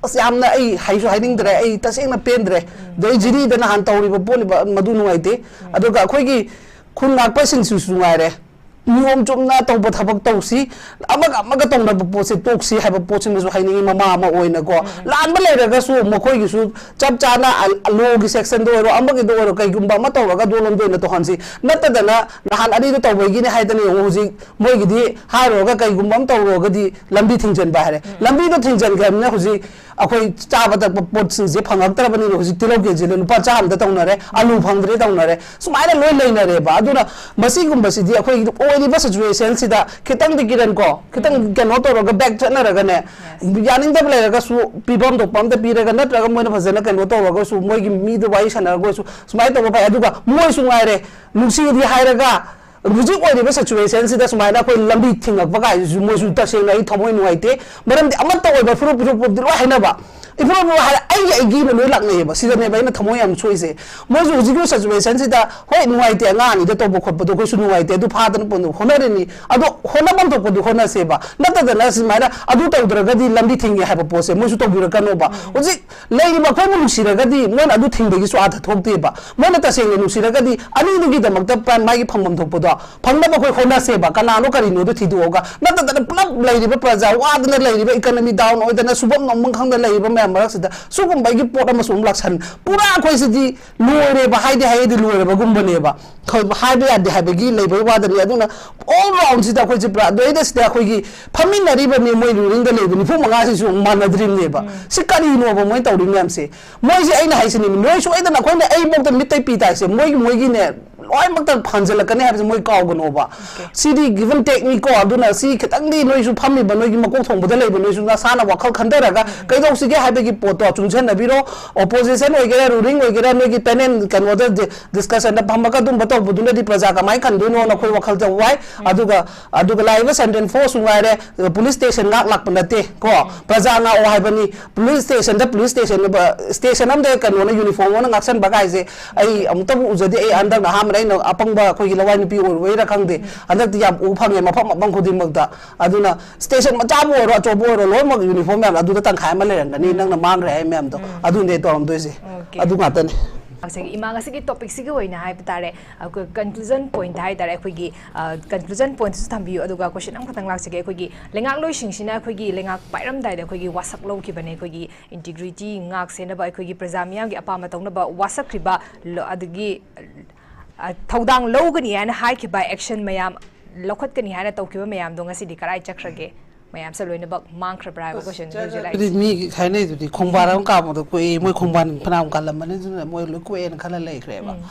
ꯑꯁ, ꯌꯥꯝꯅ ꯑꯩ ꯍꯥꯏꯁꯨ ꯍꯥꯏꯅꯤꯡꯗ꯭ꯔꯦ, ꯑꯩ ꯇꯁꯦꯡꯅ ꯄꯦꯟꯗ꯭ꯔꯦ꯫ ꯑꯗꯩ ꯖꯤꯔꯤꯗ ꯅꯍꯥꯟ ꯇꯧꯔꯤꯕ ꯄꯣꯠꯂꯤꯕ ꯃꯗꯨ ꯅꯨꯡꯉꯥꯏꯇꯦ꯫ ꯑꯗꯨꯒ ꯑꯩꯈꯣꯏꯒꯤ ꯈꯨꯟ ꯉꯥꯛꯄꯁꯤꯡꯁꯤꯁꯨ ꯉꯥꯏꯔꯦ, ꯅꯤꯌꯣꯝ ꯆꯨꯝꯅ ꯇꯧꯕ ꯊꯕꯛ ꯇꯧꯁꯤ, ꯑꯃꯒ ꯑꯃꯒ ꯇꯧꯅꯕ ꯄꯣꯠꯁꯦ ꯇꯣꯛꯁꯤ ꯍꯥꯏꯕ ꯄꯣꯠꯁꯤꯃꯁꯨ ꯍꯥꯏꯅꯤꯡꯉꯤ꯫ ꯃꯃꯥ ꯑꯃ ꯑꯣꯏꯅꯀꯣ, ꯂꯥꯟꯕ ꯂꯩꯔꯒꯁꯨ ꯃꯈꯣꯏꯒꯤꯁꯨ ꯆꯞ ꯆꯥꯅ ꯂꯣꯒꯤ ꯁꯦꯛꯁꯟꯗ ꯑꯣꯏꯔꯣ, ꯑꯃꯒꯤꯗ ꯑꯣꯏꯔꯣ, ꯀꯩꯒꯨꯝꯕ ꯑꯃ ꯇꯧꯔꯒ ꯑꯗꯣꯂꯣꯝꯗ ꯑꯣꯏꯅ ꯇꯧꯍꯟꯁꯤ꯫ ꯅꯠꯇꯗꯅ ꯅꯍꯥꯟ ꯑꯅꯤꯗꯨ ꯇꯧꯕꯒꯤꯅꯦ ꯍꯥꯏꯗꯅ ꯌꯦꯡꯉꯨ, ꯍꯧꯖꯤꯛ ꯃꯣꯏꯒꯤꯗꯤ ꯍꯥꯏꯔꯨꯔꯒ ꯀꯩꯒꯨꯝꯕ ꯑꯃ ꯇꯧꯔꯨꯔꯒꯗꯤ ꯂꯝꯕꯤ ꯊꯤꯡꯖꯤꯟꯕ ꯍꯥꯏꯔꯦ꯫ ꯂꯝꯕꯤꯗꯣ ꯊꯤꯡꯖꯤꯟꯈ꯭ꯔꯕꯅꯤꯅ ꯍꯧꯖꯤꯛ ꯑꯩꯈꯣꯏ ꯆꯥꯕ ꯊꯛꯄ ꯄꯣꯠꯁꯤꯡꯁꯦ ꯐꯪꯉꯛꯇ꯭ꯔꯕꯅꯤꯅ ꯍꯧꯖꯤꯛ ꯇꯤꯜꯍꯧ ꯀꯦꯖꯤꯗ ꯂꯨꯄꯥ ꯆꯥꯝꯃꯗ ꯇꯧꯅꯔꯦ, ꯑꯂꯨ ꯐꯪꯗ꯭ꯔꯦ ꯇꯧꯅꯔꯦ, ꯁꯨꯃꯥꯏꯅ ꯂꯣꯏ ꯂꯩꯅꯔꯦꯕ꯫ ꯑꯗꯨꯅ ꯃꯁꯤꯒꯨꯝꯕꯁꯤꯗꯤ ꯑꯩꯈꯣꯏꯒꯤ ꯑꯣꯏꯔꯤꯕ ꯁꯤꯆꯨꯋꯦꯁꯟꯁꯤꯗ ꯈꯤꯇꯪꯗꯤ, ꯀꯤꯔꯟ, ꯀꯣ, ꯈꯤꯇꯪ ꯀꯩꯅꯣ ꯇꯧꯔꯒ, ꯕꯦꯛ ꯆꯠꯅꯔꯒꯅꯦ, ꯌꯥꯅꯤꯡꯗꯕ ꯂꯩꯔꯒꯁꯨ ꯄꯤꯐꯝ ꯊꯣꯛꯄ ꯑꯝꯇ ꯄꯤꯔꯒ, ꯅꯠꯇ꯭ꯔꯒ ꯃꯣꯏꯅ ꯐꯖꯅ ꯀꯩꯅꯣ ꯇꯧꯔꯒꯁꯨ, ꯃꯣꯏꯒꯤ ꯃꯤꯗ ꯋꯥꯔꯤ ꯁꯥꯟꯅꯔꯒ ꯑꯣꯏꯔꯁꯨ ꯁꯨꯃꯥꯏꯅ ꯇꯧꯕ ꯐꯩ꯫ ꯑꯗꯨꯒ ꯃꯣꯏꯁꯨ ꯉꯥꯏꯔꯦ, ꯅꯨꯡꯁꯤꯗꯤ ꯍꯥꯏꯔꯒ ꯍꯧꯖꯤꯛ ꯑꯣꯏꯔꯤꯕ ꯁꯤꯆꯨꯋꯦꯁꯟꯁꯤꯗ ꯁꯨꯃꯥꯏꯅ ꯑꯩꯈꯣꯏ ꯂꯝꯕꯤ ꯊꯤꯡꯉꯛꯄ ꯀꯥꯏꯁꯤꯁꯨ ꯃꯣꯏꯁꯨ ꯇꯁꯦꯡꯅ ꯑꯩ ꯊꯃꯣꯏ ꯅꯨꯡꯉꯥꯏꯇꯦ꯫ ꯃꯔꯝꯗꯤ ꯑꯃꯠꯇ ꯑꯣꯏꯕ ꯐꯨꯔꯨꯞ ꯐꯨꯔꯨꯞ ꯐꯨꯔꯨꯞꯇꯤ ꯂꯣꯏ ꯍꯥꯏꯅꯕ, ꯏꯐꯨꯔꯨꯞ ꯐꯨꯔꯨꯞ ꯍꯥꯏꯔ ꯑꯩꯒꯤ ꯑꯩꯒꯤꯅ ꯂꯣꯏ ꯂꯥꯛꯅꯩꯌꯦꯕ꯫ ꯁꯤꯗꯅꯦꯕ ꯑꯩꯅ ꯊꯃꯣꯏ ꯌꯥꯝ ꯁꯣꯛꯏꯁꯦ꯫ ꯃꯣꯏꯁꯨ ꯍꯧꯖꯤꯛꯀꯤ ꯁꯤꯆꯨꯋꯦꯁꯟꯁꯤꯗ, ꯍꯣꯏ, ꯅꯨꯡꯉꯥꯏꯇꯦ, ꯑꯉꯥꯡ ꯑꯅꯤꯗ ꯇꯧꯕ ꯈꯣꯠꯄꯗꯣ ꯑꯩꯈꯣꯏꯁꯨ ꯅꯨꯡꯉꯥꯏꯇꯦ, ꯑꯗꯨ ꯐꯥꯗꯅ ꯄꯨꯟꯗꯅ ꯍꯣꯠꯅꯔꯤꯅꯤ꯫ ꯑꯗꯣ ꯍꯣꯠꯅꯐꯝ ꯊꯣꯛꯄꯗꯨ ꯍꯣꯠꯅꯁꯦꯕ, ꯅꯠꯇꯗꯅ ꯁꯨꯃꯥꯏꯅ ꯑꯗꯨ ꯇꯧꯗ꯭ꯔꯒꯗꯤ ꯂꯝꯕꯤ ꯊꯤꯡꯉꯦ ꯍꯥꯏꯕ ꯄꯣꯠꯁꯦ ꯃꯣꯏꯁꯨ ꯇꯧꯕꯤꯔꯛꯀꯅꯣꯕ꯫ ꯍꯧꯖꯤꯛ ꯂꯩꯔꯤꯕ ꯑꯩꯈꯣꯏꯕꯨ ꯅꯨꯡꯁꯤꯔꯒꯗꯤ ꯃꯣꯏꯅ ꯑꯗꯨ ꯊꯤꯡꯕꯒꯤꯁꯨ ꯑꯥꯔꯊ ꯊꯣꯛꯇꯦꯕ꯫ ꯃꯣꯏꯅ ꯇꯁꯦꯡꯅ ꯅꯨꯡꯁꯤꯔꯒꯗꯤ ꯑꯅꯤꯗꯨꯒꯤꯗꯃꯛꯇ ꯄ-, ꯃꯥꯒꯤ ꯐꯪꯐꯝ ꯊꯣꯛꯄꯗꯣ ꯐꯪꯅꯕ ꯑꯩꯈꯣꯏ ꯍꯣꯠꯅꯁꯦꯕ, ꯀꯅꯥꯅꯣ ꯀꯔꯤꯅꯣꯗꯣ ꯊꯤꯗꯣꯛꯑꯒ꯫ ꯅꯠꯇꯗꯅ ꯄꯨꯂꯞ ꯂꯩꯔꯤꯕ ꯄ꯭ꯔꯖꯥ ꯋꯥꯗꯅ ꯂꯩꯔꯤꯕ, ꯏꯀꯅꯃꯤ ꯗꯥꯎꯟ ꯑꯣꯏꯗꯅ ꯁꯨꯐꯝ ꯅꯣꯝꯐꯝ ꯈꯪꯗꯅ ꯂꯩꯔꯤꯕ ꯃꯌꯥꯝ ꯃꯔꯛꯁꯤꯗ ꯁꯤꯒꯨꯝꯕꯒꯤ ꯄꯣꯠ ꯑꯃꯁꯨ ꯑꯃꯨꯛ ꯂꯥꯛꯁꯟ-, ꯄꯨꯔꯥ ꯑꯩꯈꯣꯏꯁꯤꯗꯤ ꯂꯣꯏꯔꯦꯕ, ꯍꯥꯏꯗꯤ ꯍꯥꯏꯗꯤ ꯂꯣꯏꯔꯕꯒꯨꯝꯕꯅꯦꯕ꯫ ꯍꯣꯏ, ꯍꯥꯏꯕ ꯌꯥꯗꯦ ꯍꯥꯏꯕꯒꯤ ꯂꯩꯕꯒꯤ ꯋꯥꯗꯅꯤ꯫ ꯑꯗꯨꯅ ꯑꯣꯜ ꯔꯥꯎꯟꯁꯤꯗ ꯑꯩꯈꯣꯏꯁꯦ ꯄꯨꯔꯥ ꯑꯗꯨꯗꯩꯗ ꯁꯤꯗ ꯑꯩꯈꯣꯏꯒꯤ ꯐꯝꯃꯤꯟꯅꯔꯤꯕ ꯃꯤ, ꯃꯣꯏ ꯔꯨꯂꯤꯡꯗ ꯂꯩꯕ ꯅꯤꯐꯨ ꯃꯉꯥꯁꯤꯁꯨ ꯃꯥꯟꯅꯗ꯭ꯔꯤꯕꯅꯦꯕ꯫ ꯁꯤ ꯀꯔꯤꯅꯣꯕ ꯃꯣꯏ ꯇꯧꯔꯤ ꯃꯌꯥꯝꯁꯦ? ꯃꯣꯏꯁꯦ ꯑꯩꯅ ꯍꯥꯏꯁꯤꯅꯤ, ꯅꯣꯏ ꯁꯣꯏꯗꯅ ꯑꯩꯈꯣꯏꯅ ꯑꯩꯕꯧꯗ ꯃꯤꯠꯇꯩ ꯄꯤ ꯇꯥꯏꯁꯦ, ꯃꯣꯏꯒꯤ, ꯃꯣꯏꯒꯤꯅꯦ, ꯂꯣꯏꯅꯃꯛꯇ ꯐꯪꯖꯜꯂꯛꯀꯅꯤ ꯍꯥꯏꯕꯁꯦ ꯃꯣꯏ ꯀꯥꯎꯒꯅꯣꯕ꯫ ꯁꯤꯗꯤ give and take ꯅꯤꯀꯣ꯫ ꯑꯗꯨꯅ ꯁꯤ ꯈꯤꯇꯪꯗꯤ ꯅꯣꯏꯁꯨ ꯐꯝꯃꯤꯕ, ꯅꯣꯏꯒꯤ ꯃꯀꯣꯛ ꯊꯣꯡꯕꯗ ꯂꯩꯕ ꯅꯣꯏꯁꯨ ꯅꯁꯥꯅ ꯋꯥꯈꯜ ꯈꯟꯊꯔꯒ ꯀꯩꯗꯧꯁꯤꯒꯦ ꯍꯥꯏꯕꯒꯤ ꯄꯣꯠꯇꯣ ꯆꯨꯡꯁꯤꯟꯅꯕꯤꯔꯣ꯫ ꯑꯣꯄꯣꯖꯤꯁꯟ ꯑꯣꯏꯒꯦꯔꯥ, ꯔꯨꯂꯤꯡ ꯑꯣꯏꯒꯦꯔꯥ, ꯅꯣꯏꯒꯤ ꯄꯦꯅꯦꯜ ꯀꯩꯅꯣꯗ ꯗꯤ-, ꯗꯤꯁꯀꯁꯟꯗ ꯐꯝꯃꯒ ꯑꯗꯨꯝꯕ ꯇꯧꯕꯗꯨꯅꯗꯤ ꯄ꯭ꯔꯖꯥ ꯀꯃꯥꯏꯅ ꯈꯟꯗꯣꯏꯅꯣꯅ ꯑꯩꯈꯣꯏ ꯋꯥꯈꯜꯗ ꯋꯥꯏ꯫ ꯑꯗꯨꯒ, ꯑꯗꯨꯒ ꯂꯥꯛꯏꯕ ꯁꯟꯗꯦꯟ ꯐꯣꯔꯁꯁꯨ ꯉꯥꯏꯔꯦ, ꯄꯨꯂꯤꯁ ꯁ꯭ꯇꯦꯁꯟ ꯉꯥꯛ ꯂꯥꯛꯄ ꯅꯠꯇꯦ ꯀꯣ꯫ ꯄ꯭ꯔꯖꯥ ꯉꯥꯛꯑꯣ ꯍꯥꯏꯕꯅꯤ꯫ ꯄꯨꯂꯤꯁ ꯁ꯭ꯇꯦꯁꯟꯗ ꯄꯨꯂꯤꯁ ꯁ꯭ꯇꯦꯁꯟ, ꯁ꯭ꯇꯦꯁꯟ ꯑꯃꯗ ꯀꯩꯅꯣꯅ ꯌꯨꯅꯤꯐꯣꯔꯝ ꯑꯣꯏꯅ ꯉꯥꯛꯁꯟꯕ ꯀꯥꯏꯁꯦ ꯑꯩ ꯑꯃꯨꯛꯇꯕꯨ ꯎꯖꯗꯦ꯫ ꯑꯩ ꯍꯟꯗꯛꯅ ꯑꯍꯥꯟꯕꯅ, ꯑꯩꯅ ꯑꯄꯪꯕ ꯑꯩꯈꯣꯏꯒꯤ ꯂꯋꯥꯏ ꯅꯨꯄꯤ ꯑꯣꯏꯔꯨꯕꯩꯔꯥ ꯈꯪꯗꯦ, ꯍꯟꯗꯛꯇꯤ ꯌꯥꯝ ꯎ ꯐꯪꯉꯦ ꯃꯐꯝ ꯃꯐꯝ ꯈꯨꯗꯤꯡꯃꯛꯇ꯫ ꯑꯗꯨꯅ ꯁ꯭ꯇꯦꯁꯟ ꯃꯆꯥꯕꯨ ꯑꯣꯏꯔꯣ, ꯑꯆꯧꯕ ꯑꯣꯏꯔꯣ, ꯂꯣꯏꯅꯃꯛ ꯌꯨꯅꯤꯐꯣꯔꯝ ꯃꯌꯥꯝ ꯑꯗꯨꯗ ꯇꯪꯈꯥꯏ ꯑꯃ ꯂꯩꯔꯝꯒꯅꯤ, ꯅꯪꯅ ꯃꯥꯡꯈ꯭ꯔꯦ ꯍꯥꯏ ꯃꯌꯥꯝꯗꯣ꯫ ꯑꯗꯨꯅꯦ ꯇꯧꯔꯝꯗꯣꯏꯁꯦ꯫ ꯑꯗꯨ ꯉꯥꯛꯇꯅꯦ꯫ ꯉꯁꯤꯒꯤ ꯏꯃꯥ ꯉꯁꯤꯒꯤ ꯇꯣꯄꯤꯛꯁꯤꯒꯤ ꯑꯣꯏꯅ ꯍꯥꯏꯕ ꯇꯥꯔꯦ, ꯑꯩꯈꯣꯏ ꯀꯟꯀ꯭ꯂꯨꯖꯟ ꯄꯣꯏꯟꯠ ꯍꯥꯏ ꯇꯥꯔꯦ, ꯑꯩꯈꯣꯏꯒꯤ ꯀꯟꯀ꯭ꯂꯨꯖꯟ ꯄꯣꯏꯟꯠꯁꯨ ꯊꯝꯕꯤꯌꯨ꯫ ꯑꯗꯨꯒ ꯀꯣꯏꯁꯟ ꯑꯃꯈꯛꯇꯪ ꯂꯥꯛꯆꯒꯦ꯫ ꯑꯩꯈꯣꯏꯒꯤ ꯂꯩꯉꯥꯛꯂꯣꯏꯁꯤꯡꯁꯤꯅ ꯑꯩꯈꯣꯏꯒꯤ ꯂꯩꯉꯥꯛ ꯄꯥꯏꯔꯝꯗꯥꯏꯗ ꯑꯩꯈꯣꯏꯒꯤ ꯋꯥꯁꯛ ꯂꯧꯈꯤꯕꯅꯦ, ꯑꯩꯈꯣꯏꯒꯤ ꯏꯟꯇꯤꯒ꯭ꯔꯤꯇꯤ ꯉꯥꯛ ꯁꯦꯟꯅꯕ, ꯑꯩꯈꯣꯏꯒꯤ ꯄ꯭ꯔꯖꯥ ꯃꯤꯌꯥꯝꯒꯤ ꯑꯄꯥꯝꯕ ꯇꯧꯅꯕ ꯋꯥꯁꯛꯈ꯭ꯔꯤꯕ ꯂ-, ꯑꯗꯒꯤ ꯑ, ꯊꯧꯗꯥꯡ ꯂꯧꯒꯅꯤ ꯍꯥꯏꯅ ꯍꯥꯏꯈꯤꯕ ꯑꯦꯛꯁꯟ ꯃꯌꯥꯝ, ꯂꯧꯈꯠꯀꯅꯤ ꯍꯥꯏꯅ ꯇꯧꯈꯤꯕ ꯃꯌꯥꯝꯗꯣ ꯉꯁꯤꯗꯤ ꯀꯔꯥꯏ ꯆꯠꯈ꯭ꯔꯒꯦ? ꯃꯌꯥꯝꯁꯦ ꯂꯣꯏꯅꯃꯛ ꯃꯥꯡꯈ꯭ꯔꯕ꯭ꯔꯥ ꯍꯥꯏꯕ ꯀꯣꯏꯁꯟꯁꯦ ꯍꯧꯖꯤꯛ ꯂꯥꯛꯏꯁꯦ꯫ ꯑꯗꯨꯗꯤ ꯃꯤ ꯍꯥꯏꯅꯩꯗꯨꯗꯤ ꯈꯣꯡꯕꯥꯟ ꯑꯃ ꯀꯥꯝꯕꯗ ꯀꯣꯛꯏ, ꯃꯣꯏ ꯈꯣꯡꯕꯥꯟ ꯐꯅꯌꯥꯝ ꯀꯥꯜꯂꯝꯕꯅꯤ, ꯑꯗꯨꯅ ꯃꯣꯏ ꯂꯣꯏ ꯀꯣꯛꯑꯦꯅ ꯈꯜꯂ ꯂꯩꯈ꯭ꯔꯦꯕ꯫ ꯎꯝ꯫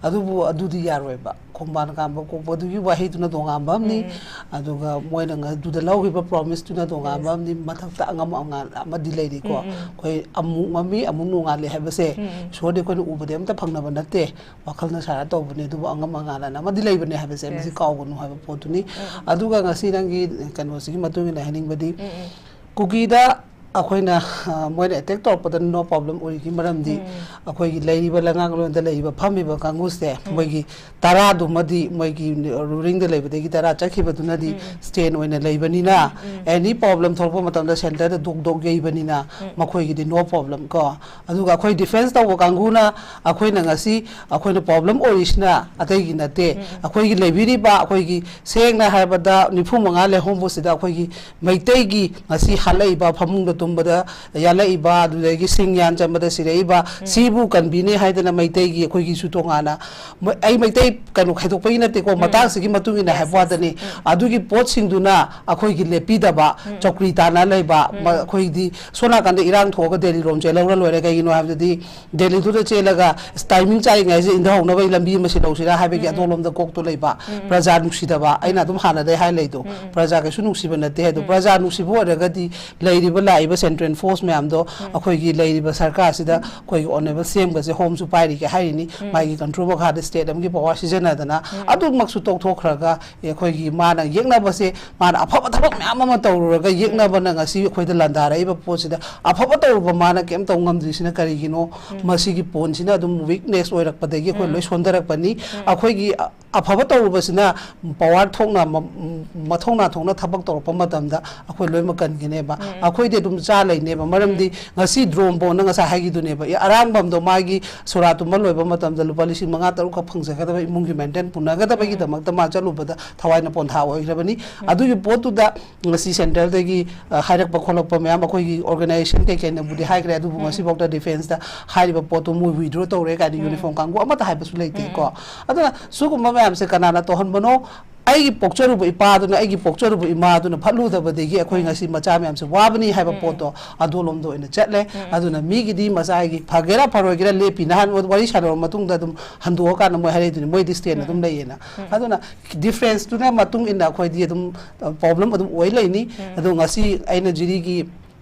ꯑꯗꯨꯕꯨ ꯑꯗꯨꯗꯤ ꯌꯥꯔꯣꯏꯕ꯫ ꯈꯣꯡꯕꯥꯟ ꯀꯥꯝꯕ ꯀꯣꯛꯄꯗꯨꯒꯤ ꯋꯥꯍꯩꯗꯨꯅ ꯇꯣꯉꯥꯟꯕ ꯑꯃꯅꯤ, ꯎꯝ꯫ ꯑꯗꯨꯒ ꯃꯣꯏꯅ ꯉ-, ꯑꯗꯨꯗ ꯂꯧꯈꯤꯕ ꯄ꯭ꯔꯣꯃꯤꯁꯇꯨꯅ ꯇꯣꯉꯥꯟꯕ ꯌꯦꯁ꯫ ꯑꯃꯅꯤ, ꯃꯊꯛꯇ ꯑꯉꯝ ꯑꯉꯥꯟ ꯑꯃꯗꯤ ꯂꯩꯔꯤꯀꯣ꯫ ꯎꯝ, ꯎꯝ꯫ ꯑꯩꯈꯣꯏ ꯑꯃꯨꯛ ꯃꯝꯃꯤ, ꯑꯃꯨꯛ ꯅꯣꯡꯉꯥꯜꯂꯤ ꯍꯥꯏꯕꯁꯦ ꯎꯝ, ꯎꯝ꯫ ꯏꯁꯣꯔꯗꯤ ꯑꯩꯈꯣꯏꯅ ꯎꯕꯗꯤ ꯑꯝꯇ ꯐꯪꯅꯕ ꯅꯠꯇꯦ꯫ ꯋꯥꯈꯜꯅ ꯁꯥꯔ ꯇꯧꯕꯅꯦ, ꯑꯗꯨꯕꯨ ꯑꯉꯝ ꯑꯉꯥꯟ ꯑꯅ ꯑꯃꯗꯤ ꯂꯩꯕꯅꯦ ꯍꯥꯏꯕꯁꯦ ꯃꯁꯤ ꯌꯦꯁ꯫ ꯀꯥꯎꯒꯅꯨ ꯍꯥꯏꯕ ꯄꯣꯠꯇꯨꯅꯤ꯫ ꯎꯝ, ꯎꯝ꯫ ꯑꯗꯨꯒ ꯉꯁꯤ ꯅꯪꯒꯤ ꯀꯩꯅꯣꯁꯤꯒꯤ ꯃꯇꯨꯡ ꯏꯟꯅ ꯍꯥꯏꯅꯤꯡꯕꯗꯤ, ꯎꯝ, ꯎꯝ꯫ ꯀꯨꯀꯤꯗ ꯑꯩꯈꯣꯏꯅ, ꯑ, ꯃꯣꯏꯅ ꯑꯦꯇꯦꯛ ꯇꯧꯔꯛꯄꯗ ꯅꯣ ꯄ꯭ꯔꯣꯕ꯭ꯂꯦꯝ ꯑꯣꯏꯔꯤꯒꯤ ꯃꯔꯝꯗꯤ ꯎꯝ, ꯎꯝ꯫ ꯑꯩꯈꯣꯏꯒꯤ ꯂꯩꯔꯤꯕ ꯂꯩꯉꯥꯛꯂꯣꯟꯗ ꯂꯩꯔꯤꯕ ꯐꯝꯃꯤꯕ ꯀꯥꯡꯕꯨꯁꯦ, ꯎꯝ꯫ ꯃꯣꯏꯒꯤ ꯇꯔꯥꯗꯨꯃꯗꯤ ꯃꯣꯏꯒꯤ ꯔꯨꯂꯤꯡꯗ ꯂꯩꯕꯗꯒꯤ ꯇꯔꯥ ꯆꯠꯈꯤꯕꯗꯨꯅꯗꯤ ꯎꯝ, ꯎꯝ꯫ ꯁ꯭ꯇꯦꯟ ꯑꯣꯏꯅ ꯂꯩꯕꯅꯤꯅ, ꯎꯝ, ꯎꯝ꯫ ꯑꯦꯅꯤ ꯄ꯭ꯔꯣꯕ꯭ꯂꯦꯝ ꯊꯣꯛꯂꯛꯄ ꯃꯇꯝꯗ ꯁꯦꯟꯇꯔꯗ ꯗꯣꯛ ꯗꯣꯛ ꯌꯩꯕꯅꯤꯅ ꯎꯝ, ꯎꯝ꯫ ꯃꯈꯣꯏꯒꯤꯗꯤ ꯅꯣ ꯄ꯭ꯔꯣꯕ꯭ꯂꯦꯝ ꯀꯣ꯫ ꯑꯗꯨꯒ ꯑꯩꯈꯣꯏ ꯗꯤꯐꯦꯟꯁ ꯇꯧꯕ ꯀꯥꯡꯕꯨꯅ ꯑꯩꯈꯣꯏꯅ ꯉꯁꯤ ꯑꯩꯈꯣꯏꯅ ꯄ꯭ꯔꯣꯕ꯭ꯂꯦꯝ ꯑꯣꯏꯔꯤꯁꯤꯅ ꯑꯇꯩꯒꯤ ꯅꯠꯇꯦ꯫ ꯎꯝ, ꯎꯝ꯫ ꯑꯩꯈꯣꯏꯒꯤ ꯂꯩꯕꯤꯔꯤꯕ ꯑꯩꯈꯣꯏꯒꯤ ꯁꯦꯡꯅ ꯍꯥꯏꯔꯕꯗ ꯅꯤꯐꯨ ꯃꯉꯥ ꯂꯩꯍꯣꯡꯕꯁꯤꯗ ꯑꯩꯈꯣꯏꯒꯤ ꯃꯩꯇꯩꯒꯤ ꯉꯁꯤ ꯍꯥꯠꯂꯛꯏꯕ, ꯐꯃꯨꯡꯗ ꯇꯨꯝꯕꯗ ꯌꯥꯜꯂꯛꯏꯕ, ꯑꯗꯨꯗꯒꯤ ꯁꯤꯡ ꯌꯥꯟ ꯆꯟꯕꯗ ꯁꯤꯔꯛꯏꯕ, ꯎꯝ꯫ ꯁꯤꯕꯨ ꯀꯟꯕꯤꯅꯦ ꯍꯥꯏꯗꯅ ꯃꯩꯇꯩꯒꯤ ꯑꯩꯈꯣꯏꯒꯤꯁꯨ ꯇꯣꯉꯥꯟꯅ, ꯃ-, ꯑꯩ ꯃꯩꯇꯩ ꯀꯩꯅꯣ ꯈꯥꯏꯗꯣꯛꯄꯒꯤ ꯅꯠꯇꯦꯀꯣ, ꯎꯝ꯫ ꯃꯇꯥꯡꯁꯤꯒꯤ ꯃꯇꯨꯡ ꯏꯟꯅ ꯌꯦꯁ, ꯍꯥꯏꯕ ꯌꯦꯁ꯫ ꯋꯥꯗꯅꯤ꯫ ꯎꯝ꯫ ꯑꯗꯨꯒꯤ ꯄꯣꯠꯁꯤꯡꯗꯨꯅ ꯑꯩꯈꯣꯏꯒꯤ ꯂꯦꯞꯄꯤꯗꯕ, ꯎꯝ꯫ ꯆꯧꯀ꯭ꯔꯤ ꯇꯥꯅ ꯂꯩꯕ, ꯎꯝ꯫ ꯃ-, ꯑꯩꯈꯣꯏꯗꯤ ꯁꯣꯝ ꯅꯥꯀꯟꯗ ꯏꯔꯥꯡ ꯊꯣꯛꯑꯒ ꯗꯦꯜꯂꯤ ꯔꯣꯝ ꯆꯦꯜꯍꯧꯔ ꯂꯣꯏꯔꯦ꯫ ꯀꯩꯒꯤꯅꯣ ꯍꯥꯏꯕꯗꯗꯤ ꯗꯦꯜꯂꯤꯗꯨꯗ ꯆꯦꯜꯂꯒ ꯇꯥꯏꯃꯤꯡ ꯆꯥꯔꯤꯉꯩꯁꯤꯗ ꯏꯟꯊꯍꯧꯅꯕꯒꯤ ꯂꯝꯕꯤ ꯑꯃ ꯁꯤꯜꯍꯧꯁꯤꯔꯥ ꯍꯥꯏꯕꯒꯤ ꯎꯝ, ꯎꯝ꯫ ꯑꯗꯣꯝꯂꯣꯝꯗ ꯀꯣꯛꯇꯣ ꯂꯩꯕ꯫ ꯎꯝ, ꯎꯝ꯫ ꯄ꯭ꯔꯖꯥ ꯅꯨꯡꯁꯤꯗꯕ, ꯑꯩꯅ ꯎꯝ꯫ ꯑꯗꯨꯝ ꯍꯥꯟꯅꯗꯩ ꯍꯥꯏ ꯂꯩꯗꯣ, ꯎꯝ, ꯎꯝ꯫ ꯄ꯭ꯔꯖꯥ ꯀꯩꯁꯨ ꯅꯨꯡꯁꯤꯕ ꯅꯠꯇꯦ ꯍꯥꯏꯗꯣ꯫ ꯎꯝ꯫ ꯄ꯭ꯔꯖꯥ ꯅꯨꯡꯁꯤꯕ ꯑꯣꯏꯔꯒꯗꯤ ꯂꯩꯔꯤꯕ ꯂꯥꯛꯏꯕ ꯁꯦꯟꯇ꯭ꯔꯦꯜ ꯐꯣꯔꯁ ꯃꯌꯥꯝꯗꯣ ꯎꯝ꯫ ꯑꯩꯈꯣꯏꯒꯤ ꯂꯩꯔꯤꯕ ꯁꯔꯀꯥꯔꯁꯤꯗ ꯑꯩꯈꯣꯏꯒꯤ ꯑꯣꯅꯦꯕꯜ ꯁꯤ ꯑꯦꯝꯒꯁꯦ ꯍꯣꯝꯁꯨ ꯄꯥꯏꯔꯤꯒꯦ ꯍꯥꯏꯔꯤꯅꯤ, ꯎꯝ꯫ ꯃꯥꯒꯤ ꯀꯟꯇ꯭ꯔꯣꯜ ꯃꯈꯥꯗ ꯁ꯭ꯇꯦꯠ ꯑꯃꯒꯤ ꯄꯋꯥꯔ ꯁꯤꯖꯤꯟꯅꯗꯅ꯫ ꯎꯝ꯫ ꯑꯗꯨꯃꯛꯁꯨ ꯇꯣꯛꯊꯣꯛꯈ꯭ꯔꯒ ꯑꯩꯈꯣꯏꯒꯤ ꯃꯥꯅ ꯌꯦꯛꯅꯕꯁꯦ, ꯃꯥꯅ ꯑꯐꯕ ꯊꯕꯛ ꯃꯌꯥꯝ ꯑꯃ ꯇꯧꯔꯨꯔꯒ ꯌꯦꯛꯅꯕꯅ ꯉꯁꯤ ꯑꯩꯈꯣꯏꯗ ꯂꯥꯟꯗꯥꯔꯛꯏꯕ ꯄꯣꯠꯁꯤꯗ ꯑꯐꯕ ꯇꯧꯔꯨꯕ ꯃꯥꯅ ꯀꯩꯝ ꯇꯧ ꯉꯝꯗ꯭ꯔꯤꯁꯤꯅ ꯀꯔꯤꯒꯤꯅꯣ? ꯎꯝ꯫ ꯃꯁꯤꯒꯤ ꯄꯣꯟꯁꯤꯅ ꯑꯗꯨꯝ ꯋꯤꯛꯅꯦꯁ ꯑꯣꯏꯔꯛꯄꯗꯒꯤ ꯑꯩꯈꯣꯏ ꯎꯝ꯫ ꯂꯣꯏ ꯁꯣꯟꯊꯔꯛꯄꯅꯤ꯫ ꯎꯝ꯫ ꯑꯩꯈꯣꯏꯒꯤ, ꯑ, ꯑꯐꯕ ꯇꯧꯔꯨꯕꯁꯤꯅ ꯄꯋꯥꯔ ꯊꯣꯛꯅ ꯃ-, ꯃꯊꯧꯅꯥ ꯊꯣꯛꯅ ꯊꯕꯛ ꯇꯧꯔꯛꯄ ꯃꯇꯝꯗ ꯑꯩꯈꯣꯏ ꯂꯣꯏꯅꯃꯛ ꯀꯟꯒꯅꯦꯕ꯫ ꯑꯩꯈꯣꯏꯗꯤ ꯑꯗꯨꯝ ꯆꯥ ꯂꯩꯅꯦꯕ꯫ ꯃꯔꯝꯗꯤ ꯉꯁꯤ ꯗ꯭ꯔꯣꯟ ꯕꯣꯟꯅ ꯉꯁꯥꯏ ꯍꯥꯏꯈꯤꯗꯨꯅꯦꯕ, ꯑꯦ, ꯑꯔꯥꯡꯕꯝꯗꯣ ꯃꯥꯒꯤ ꯁꯣꯔꯥ ꯇꯨꯝꯕ ꯂꯣꯏꯕ ꯃꯇꯝꯗ ꯂꯨꯄꯥ ꯂꯤꯁꯤꯡ ꯃꯉꯥ ꯇꯔꯨꯛ ꯈꯛ ꯐꯪꯖꯒꯗꯕ ꯏꯃꯨꯡꯒꯤ ꯃꯦꯟꯇꯦꯟ ꯄꯨꯅꯒꯗꯕꯒꯤꯗꯃꯛꯇ ꯃꯥ ꯆꯠꯂꯨꯕꯗ ꯊꯋꯥꯏꯅ ꯄꯣꯟꯊꯥ ꯑꯣꯏꯈ꯭ꯔꯕꯅꯤ꯫ ꯑꯗꯨꯒꯤ ꯄꯣꯠꯇꯨꯗ ꯉꯁꯤ ꯁꯦꯟꯇ꯭ꯔꯦꯜꯗꯒꯤ, ꯑ, ꯍꯥꯏꯔꯛꯄ ꯈꯣꯠꯂꯛꯄ ꯃꯌꯥꯝ ꯑꯩꯈꯣꯏꯒꯤ ꯑꯣꯔꯒꯅꯥꯏꯖꯦꯁꯟ ꯀꯩꯀꯩꯅꯕꯨꯗꯤ ꯍꯥꯏꯈ꯭ꯔꯦ, ꯑꯗꯨꯕꯨ ꯉꯁꯤꯐꯥꯎꯗ ꯗꯤꯐꯦꯟꯁꯇ ꯍꯥꯏꯔꯤꯕ ꯄꯣꯠꯇꯣ ꯃꯣꯏ ꯋꯤꯗ꯭ꯔꯣ ꯇꯧꯔꯦ ꯀꯥꯏꯅ ꯌꯨꯅꯤꯐꯣꯔꯝ ꯀꯥꯡꯕꯨ ꯑꯃꯠꯇ ꯍꯥꯏꯕꯁꯨ ꯂꯩꯇꯦꯀꯣ꯫ ꯑꯗꯨꯅ ꯁꯤꯒꯨꯝꯕ ꯃꯌꯥꯝꯁꯦ ꯀꯅꯥꯅ ꯇꯧꯍꯟꯕꯅꯣ? ꯑꯩꯒꯤ ꯄꯣꯛꯆꯔꯨꯕ ꯏꯄꯥꯗꯨꯅ, ꯑꯩꯒꯤ ꯄꯣꯛꯆꯔꯨꯕ ꯏꯃꯥꯗꯨꯅ ꯐꯠꯂꯨꯗꯕꯗꯒꯤ ꯑꯩꯈꯣꯏ ꯉꯁꯤ ꯃꯆꯥ ꯃꯌꯥꯝꯁꯦ ꯋꯥꯕꯅꯤ ꯍꯥꯏꯕ ꯄꯣꯠꯇꯣ ꯑꯗꯣꯂꯣꯝꯗ ꯑꯣꯏꯅ ꯆꯠꯂꯦ꯫ ꯑꯗꯨꯅ ꯃꯤꯒꯤꯗꯤ ꯃꯆꯥꯒꯤ ꯐꯒꯦꯔꯥ ꯐꯔꯣꯏꯒꯦꯔꯥ ꯂꯦꯞꯄꯤ꯫ ꯅꯍꯥꯟ ꯋꯥꯔꯤ ꯁꯥꯟꯅꯔꯕ ꯃꯇꯨꯡꯗ ꯑꯗꯨꯝ ꯍꯟꯗꯣꯛꯑꯀꯥꯟꯗ ꯃꯣꯏ ꯍꯥꯏꯔꯛꯏꯗꯨꯅꯤ, ꯃꯣꯏꯗꯤ ꯁ꯭ꯇꯦꯟ ꯑꯗꯨꯝ ꯂꯩꯌꯦꯅ꯫ ꯑꯗꯨꯅ ꯗꯤꯐ꯭ꯔꯦꯟꯁꯇꯨꯅ ꯃꯇꯨꯡ ꯏꯟꯅ ꯑꯩꯈꯣꯏꯗꯤ ꯑꯗꯨꯝ, ꯑ, ꯄ꯭ꯔꯣꯕ꯭ꯂꯦꯝ ꯑꯗꯨꯝ ꯑꯣꯏ ꯂꯩꯅꯤ꯫ ꯑꯗꯣ ꯉꯁꯤ ꯑꯩꯅ ꯖꯤꯔꯤꯒꯤ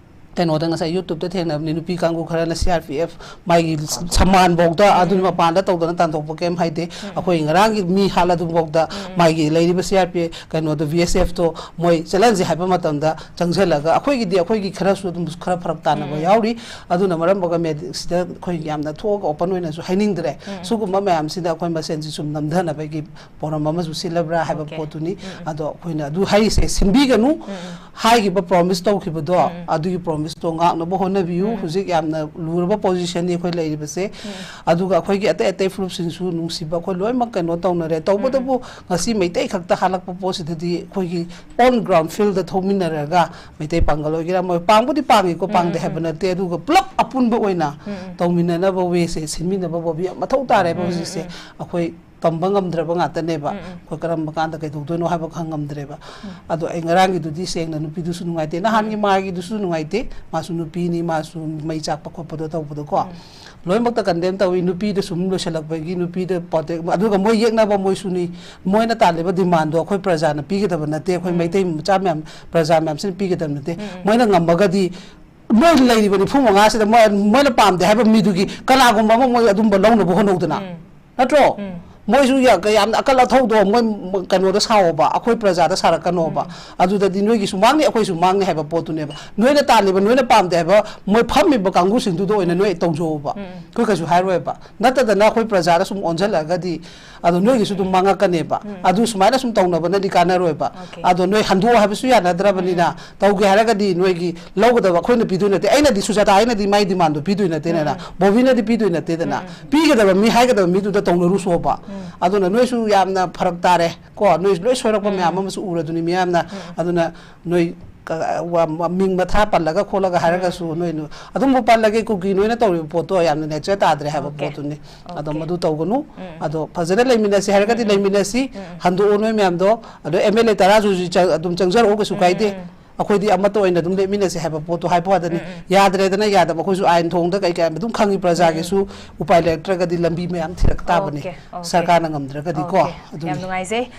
ꯀꯩꯅꯣꯗ ꯉꯁꯥꯏ YouTube-ꯇ ꯊꯦꯡꯅꯕꯅꯤ, ꯅꯨꯄꯤ ꯀꯥꯡꯕꯨ ꯈꯔꯅ C R P F ꯃꯥꯒꯤ ꯁꯃꯥꯟꯐꯧꯗ ꯑꯗꯨꯅ ꯃꯄꯥꯟꯗ ꯇꯧꯗꯅ ꯇꯥꯟꯊꯣꯛꯄ ꯀꯩꯝ ꯍꯥꯏꯗꯦ꯫ ꯑꯩꯈꯣꯏ ꯉꯔꯥꯡꯒꯤ ꯃꯤ ꯍꯥꯠꯂ ꯑꯗꯨꯐꯥꯎꯗ ꯃꯥꯒꯤ ꯂꯩꯔꯤꯕ C R P F ꯀꯩꯅꯣꯗꯣ, V S F-ꯇꯣ ꯃꯣꯏ ꯆꯠꯍꯟꯁꯦ ꯍꯥꯏꯕ ꯃꯇꯝꯗ ꯆꯪꯁꯤꯜꯂꯒ, ꯑꯩꯈꯣꯏꯒꯤꯗꯤ ꯑꯩꯈꯣꯏꯒꯤ ꯈꯔꯁꯨ ꯑꯗꯨꯝ ꯈꯔ ꯐꯔꯛ ꯇꯥꯅꯕ ꯌꯥꯎꯔꯤ꯫ ꯑꯗꯨꯅ ꯃꯔꯝ ꯑꯣꯏꯔꯒ ꯃꯦꯗꯤꯁꯤꯗ ꯑꯩꯈꯣꯏ ꯌꯥꯝꯅ ꯊꯣꯛꯑꯒ ꯑꯣꯄꯟ ꯑꯣꯏꯅꯁꯨ ꯍꯥꯏꯅꯤꯡꯗ꯭ꯔꯦ꯫ ꯁꯤꯒꯨꯝꯕ ꯃꯌꯥꯝꯁꯤꯗ ꯑꯩꯈꯣꯏ ꯃꯁꯦꯟꯁꯤ ꯁꯨꯝ ꯅꯝꯊꯅꯕꯒꯤ ꯄꯣꯔꯝ ꯑꯃꯁꯨ ꯁꯤꯜꯂꯕ꯭ꯔꯥ ꯍꯥꯏꯕ ꯄꯣꯠꯇꯨꯅꯤ꯫ ꯑꯗꯣ ꯑꯩꯈꯣꯏꯅ ꯑꯗꯨ ꯍꯥꯏꯔꯤꯁꯦ ꯁꯤꯟꯕꯤꯒꯅꯨ꯫ ꯍꯥꯏꯈꯤꯕ ꯄ꯭ꯔꯣꯃꯤꯁ ꯇꯧꯈꯤꯕꯗꯣ, ꯑꯗꯨꯒꯤ ꯄ꯭ꯔꯣꯃꯤꯁꯇꯣ ꯉꯥꯛꯅꯕ ꯍꯣꯠꯅꯕꯤꯌꯨ꯫ ꯍꯧꯖꯤꯛ ꯌꯥꯝꯅ ꯂꯨꯔꯕ ꯄꯣꯖꯤꯁꯟꯅꯤ ꯑꯩꯈꯣꯏ ꯂꯩꯔꯤꯕꯁꯦ꯫ ꯑꯗꯨꯒ ꯑꯩꯈꯣꯏꯒꯤ ꯑꯇꯩ ꯑꯇꯩ ꯐꯨꯔꯨꯞꯁꯤꯡꯁꯨ ꯅꯨꯡꯁꯤꯕ ꯑꯩꯈꯣꯏ ꯂꯣꯏꯅꯃꯛ ꯀꯩꯅꯣ ꯇꯧꯅꯔꯦ꯫ ꯇꯧꯕꯇꯕꯨ ꯉꯁꯤ ꯃꯩꯇꯩ ꯈꯛꯇ ꯍꯥꯠꯂꯛꯄ ꯄꯣꯠꯁꯤꯗꯗꯤ ꯑꯩꯈꯣꯏꯒꯤ on ground field-ꯗ ꯊꯣꯛꯃꯤꯟꯅꯔꯒ ꯃꯩꯇꯩ ꯄꯥꯡꯒꯜ ꯑꯣꯏꯒꯦꯔꯥ, ꯃꯣꯏ ꯄꯥꯡꯕꯨꯗꯤ ꯄꯥꯡꯉꯤꯀꯣ, ꯄꯥꯡꯗꯦ ꯍꯥꯏꯕ ꯅꯠꯇꯦ꯫ ꯑꯗꯨꯒ ꯄꯨꯂꯞ ꯑꯄꯨꯟꯕ ꯑꯣꯏꯅ ꯇꯧꯃꯤꯟꯅꯅꯕ way-ꯁꯦ ꯁꯤꯟꯃꯤꯟꯅꯕ ꯕꯣꯕꯤ ꯌꯥꯝ ꯃꯊꯧ ꯇꯥꯔꯦꯕ ꯍꯧꯖꯤꯛꯁꯦ꯫ ꯑꯩꯈꯣꯏ ꯇꯝꯕ ꯉꯝꯗ꯭ꯔꯕ ꯉꯥꯛꯇꯅꯦꯕ꯫ ꯑꯩꯈꯣꯏ ꯀꯔꯝꯕ ꯀꯥꯟꯗ ꯀꯩꯗꯧꯗꯣꯏꯅꯣ ꯍꯥꯏꯕ ꯈꯪ ꯉꯝꯗ꯭ꯔꯦꯕ꯫ ꯑꯗꯣ ꯑꯩ ꯉꯔꯥꯡꯒꯤꯗꯨꯗꯤ ꯁꯦꯡꯅ ꯅꯨꯄꯤꯗꯨꯁꯨ ꯅꯨꯡꯉꯥꯏꯇꯦ, ꯅꯍꯥꯟꯒꯤ ꯃꯥꯒꯤꯗꯨꯁꯨ ꯅꯨꯡꯉꯥꯏꯇꯦ, ꯃꯥꯁꯨ ꯅꯨꯄꯤꯅꯤ, ꯃꯥꯁꯨ ꯃꯩ ꯆꯥꯛꯄ ꯈꯣꯠꯄꯗꯣ ꯇꯧꯕꯗꯣꯀꯣ꯫ ꯂꯣꯏꯅꯃꯛꯇ ꯀꯟꯗꯦꯝ ꯇꯧꯏ, ꯅꯨꯄꯤꯗ ꯁꯨꯝ ꯂꯣꯏꯁꯤꯜꯂꯛꯄꯒꯤ ꯅꯨꯄꯤꯗ ꯄ꯭ꯔꯣꯇꯦꯛ, ꯑꯗꯨꯒ ꯃꯣꯏ ꯌꯦꯛꯅꯕ ꯃꯣꯏꯁꯨꯅꯤ, ꯃꯣꯏꯅ ꯇꯥꯜꯂꯤꯕ ꯗꯤꯃꯥꯟꯗꯣ ꯑꯩꯈꯣꯏ ꯄ꯭ꯔꯖꯥꯅ ꯄꯤꯒꯗꯕ ꯅꯠꯇꯦ, ꯑꯩꯈꯣꯏ ꯃꯩꯇꯩ ꯃꯆꯥ ꯃꯌꯥꯝ, ꯄ꯭ꯔꯖꯥ ꯃꯌꯥꯝꯁꯤꯅ ꯄꯤꯒꯗꯕ ꯅꯠꯇꯦ꯫ ꯃꯣꯏꯅ ꯉꯝꯃꯒꯗꯤ ꯃꯣꯏ ꯂꯩꯔꯤꯕ ꯅꯤꯐꯨ ꯃꯉꯥꯁꯤꯗ ꯃꯣꯏ, ꯃꯣꯏꯅ ꯄꯥꯝꯗꯦ ꯍꯥꯏꯕ ꯃꯤꯗꯨꯒꯤ ꯀꯅꯥꯒꯨꯝꯕ ꯑꯃ ꯃꯣꯏ ꯑꯗꯨꯝꯕ ꯂꯧꯅꯕ ꯍꯣꯠꯅꯧꯗꯅ꯫ ꯅꯠꯇ꯭ꯔꯣ? ꯃꯣꯏꯁꯨ ꯌꯥ-, ꯌꯥꯝꯅ ꯑꯀꯜ ꯑꯊꯧꯗꯣ ꯃꯣꯏ ꯀꯩꯅꯣꯗ ꯁꯥꯎꯑꯣꯕ, ꯑꯩꯈꯣꯏ ꯄ꯭ꯔꯖꯥꯗ ꯁꯥꯔꯛꯀꯅꯣꯕ꯫ ꯑꯗꯨꯗꯗꯤ ꯅꯣꯏꯒꯤꯁꯨ ꯃꯥꯡꯅꯤ, ꯑꯩꯈꯣꯏꯁꯨ ꯃꯥꯡꯅꯤ ꯍꯥꯏꯕ ꯄꯣꯠꯇꯨꯅꯦꯕ꯫ ꯅꯣꯏꯅ ꯇꯥꯜꯂꯤꯕ, ꯅꯣꯏꯅ ꯄꯥꯝꯗꯦ ꯍꯥꯏꯕ, ꯃꯣꯏ ꯐꯝꯃꯤꯕ ꯀꯥꯡꯕꯨꯁꯤꯡꯗꯨꯗ ꯑꯣꯏꯅ ꯅꯣꯏ ꯇꯧꯖꯧꯕ꯫ ꯑꯩꯈꯣꯏ ꯀꯩꯁꯨ ꯍꯥꯏꯔꯣꯏꯕ꯫ ꯅꯠꯇꯗꯅ ꯑꯩꯈꯣꯏ ꯄ꯭ꯔꯖꯥꯗ ꯁꯨꯝ ꯑꯣꯟꯁꯤꯜꯂꯛꯑꯒꯗꯤ ꯑꯗꯣ ꯅꯣꯏꯒꯤꯁꯨ ꯑꯗꯨꯝ ꯃꯥꯡꯉꯛꯀꯅꯦꯕ꯫ ꯑꯗꯨ ꯁꯨꯃꯥꯏꯅ ꯁꯨꯝ ꯇꯧꯅꯕꯅꯗꯤ ꯀꯥꯟꯅꯔꯣꯏꯕ꯫ ꯑꯗꯣ ꯅꯣꯏ ꯍꯟꯗꯣꯛꯑꯣ ꯍꯥꯏꯕꯁꯨ ꯌꯥꯅꯗ꯭ꯔꯕꯅꯤꯅ, ꯇꯧꯒꯦ ꯍꯥꯏꯔꯒꯗꯤ ꯅꯣꯏꯒꯤ ꯂꯧꯒꯗꯕ ꯑꯩꯈꯣꯏꯅ ꯄꯤꯗꯣꯏ ꯅꯠꯇꯦ꯫ ꯑꯩꯅꯗꯤ, ꯁꯨꯖꯥꯇꯥ, ꯑꯩꯅꯗꯤ ꯃꯥꯏ ꯗꯤꯃꯥꯟꯗꯣ ꯄꯤꯗꯣꯏ ꯅꯠꯇꯦꯗꯅ, ꯕꯣꯕꯤꯅꯗꯤ ꯄꯤꯗꯣꯏ ꯅꯠꯇꯦꯗꯅ꯫ ꯄꯤꯒꯗꯕ ꯃꯤ ꯍꯥꯏꯒꯗꯕ ꯃꯤꯗꯨꯗ ꯇꯧꯅꯔꯨꯁꯣꯕ꯫ ꯑꯗꯨꯅ ꯅꯣꯏꯁꯨ ꯌꯥꯝꯅ ꯐꯔꯛ ꯇꯥꯔꯦ ꯀꯣ, ꯅꯣꯏ ꯂꯣꯏ ꯁꯣꯏꯔꯛꯄ ꯃꯌꯥꯝ ꯑꯃꯁꯨ ꯎꯔꯗꯨꯅꯤ ꯃꯤꯌꯥꯝꯅ꯫ ꯑꯗꯨꯅ ꯅꯣꯏ ꯀ-, ꯋꯥ-, ꯃ-, ꯃꯤꯡ ꯃꯊꯥ ꯄꯜꯂꯒ ꯈꯣꯠꯂꯒ ꯍꯥꯏꯔꯒꯁꯨ ꯅꯣꯏ ꯅꯨ-, ꯑꯗꯨꯝꯕꯨ ꯄꯜꯂꯒꯦ, ꯀꯨꯀꯤ ꯅꯣꯏꯅ ꯇꯧꯔꯤꯕ ꯄꯣꯠꯇꯣ ꯌꯥꯝꯅ ꯅꯦꯆꯔ ꯇꯥꯗ꯭ꯔꯦ ꯍꯥꯏꯕ ꯄꯣꯠꯇꯨꯅꯤ꯫ ꯑꯗꯣ ꯃꯗꯨ ꯇꯧꯒꯅꯨ꯫ ꯑꯗꯣ ꯐꯖꯅ ꯂꯩꯃꯤꯟꯅꯁꯤ ꯍꯥꯏꯔꯒꯗꯤ ꯂꯩꯃꯤꯟꯅꯁꯤ꯫ ꯍꯟꯗꯣꯛꯑꯣ ꯅꯣꯏ ꯃꯌꯥꯝꯗꯣ꯫ ꯑꯗꯣ ꯑꯦꯝ ꯑꯦꯜ ꯑꯦ ꯇꯔꯥꯁꯨ ꯍꯧꯖꯤꯛ ꯆꯪ-, ꯑꯗꯨꯝ ꯆꯪꯖꯔꯛꯑꯣ, ꯀꯩꯁꯨ ꯀꯥꯏꯗꯦ꯫ ꯑꯩꯈꯣꯏꯗꯤ ꯑꯃꯠꯇ ꯑꯣꯏꯅ ꯑꯗꯨꯝ ꯂꯦꯞꯃꯤꯟꯅꯁꯤ ꯍꯥꯏꯕ ꯄꯣꯠꯇꯣ ꯍꯥꯏꯕ ꯋꯥꯗꯅꯤ꯫ ꯌꯥꯗ꯭ꯔꯦꯗꯅ ꯌꯥꯗꯕ, ꯑꯩꯈꯣꯏꯁꯨ ꯑꯥꯏꯟ ꯊꯣꯡꯗ ꯀꯩ ꯀꯩ ꯑꯗꯨꯝ ꯈꯪꯉꯤ, ꯄ꯭ꯔꯖꯥꯒꯤꯁꯨ ꯎꯄꯥꯏ ꯂꯩꯔꯛꯇ꯭ꯔꯒꯗꯤ ꯂꯝꯕꯤ ꯃꯌꯥꯝ ꯊꯤꯔꯛ ꯇꯥꯕꯅꯤ꯫ ꯁꯔꯀꯥꯔꯅ ꯉꯝꯗ꯭ꯔꯒꯗꯤꯀꯣ꯫ ꯑꯗꯨꯅꯤ꯫ ꯌꯥꯝ ꯅꯨꯡꯉꯥꯏꯖꯩ꯫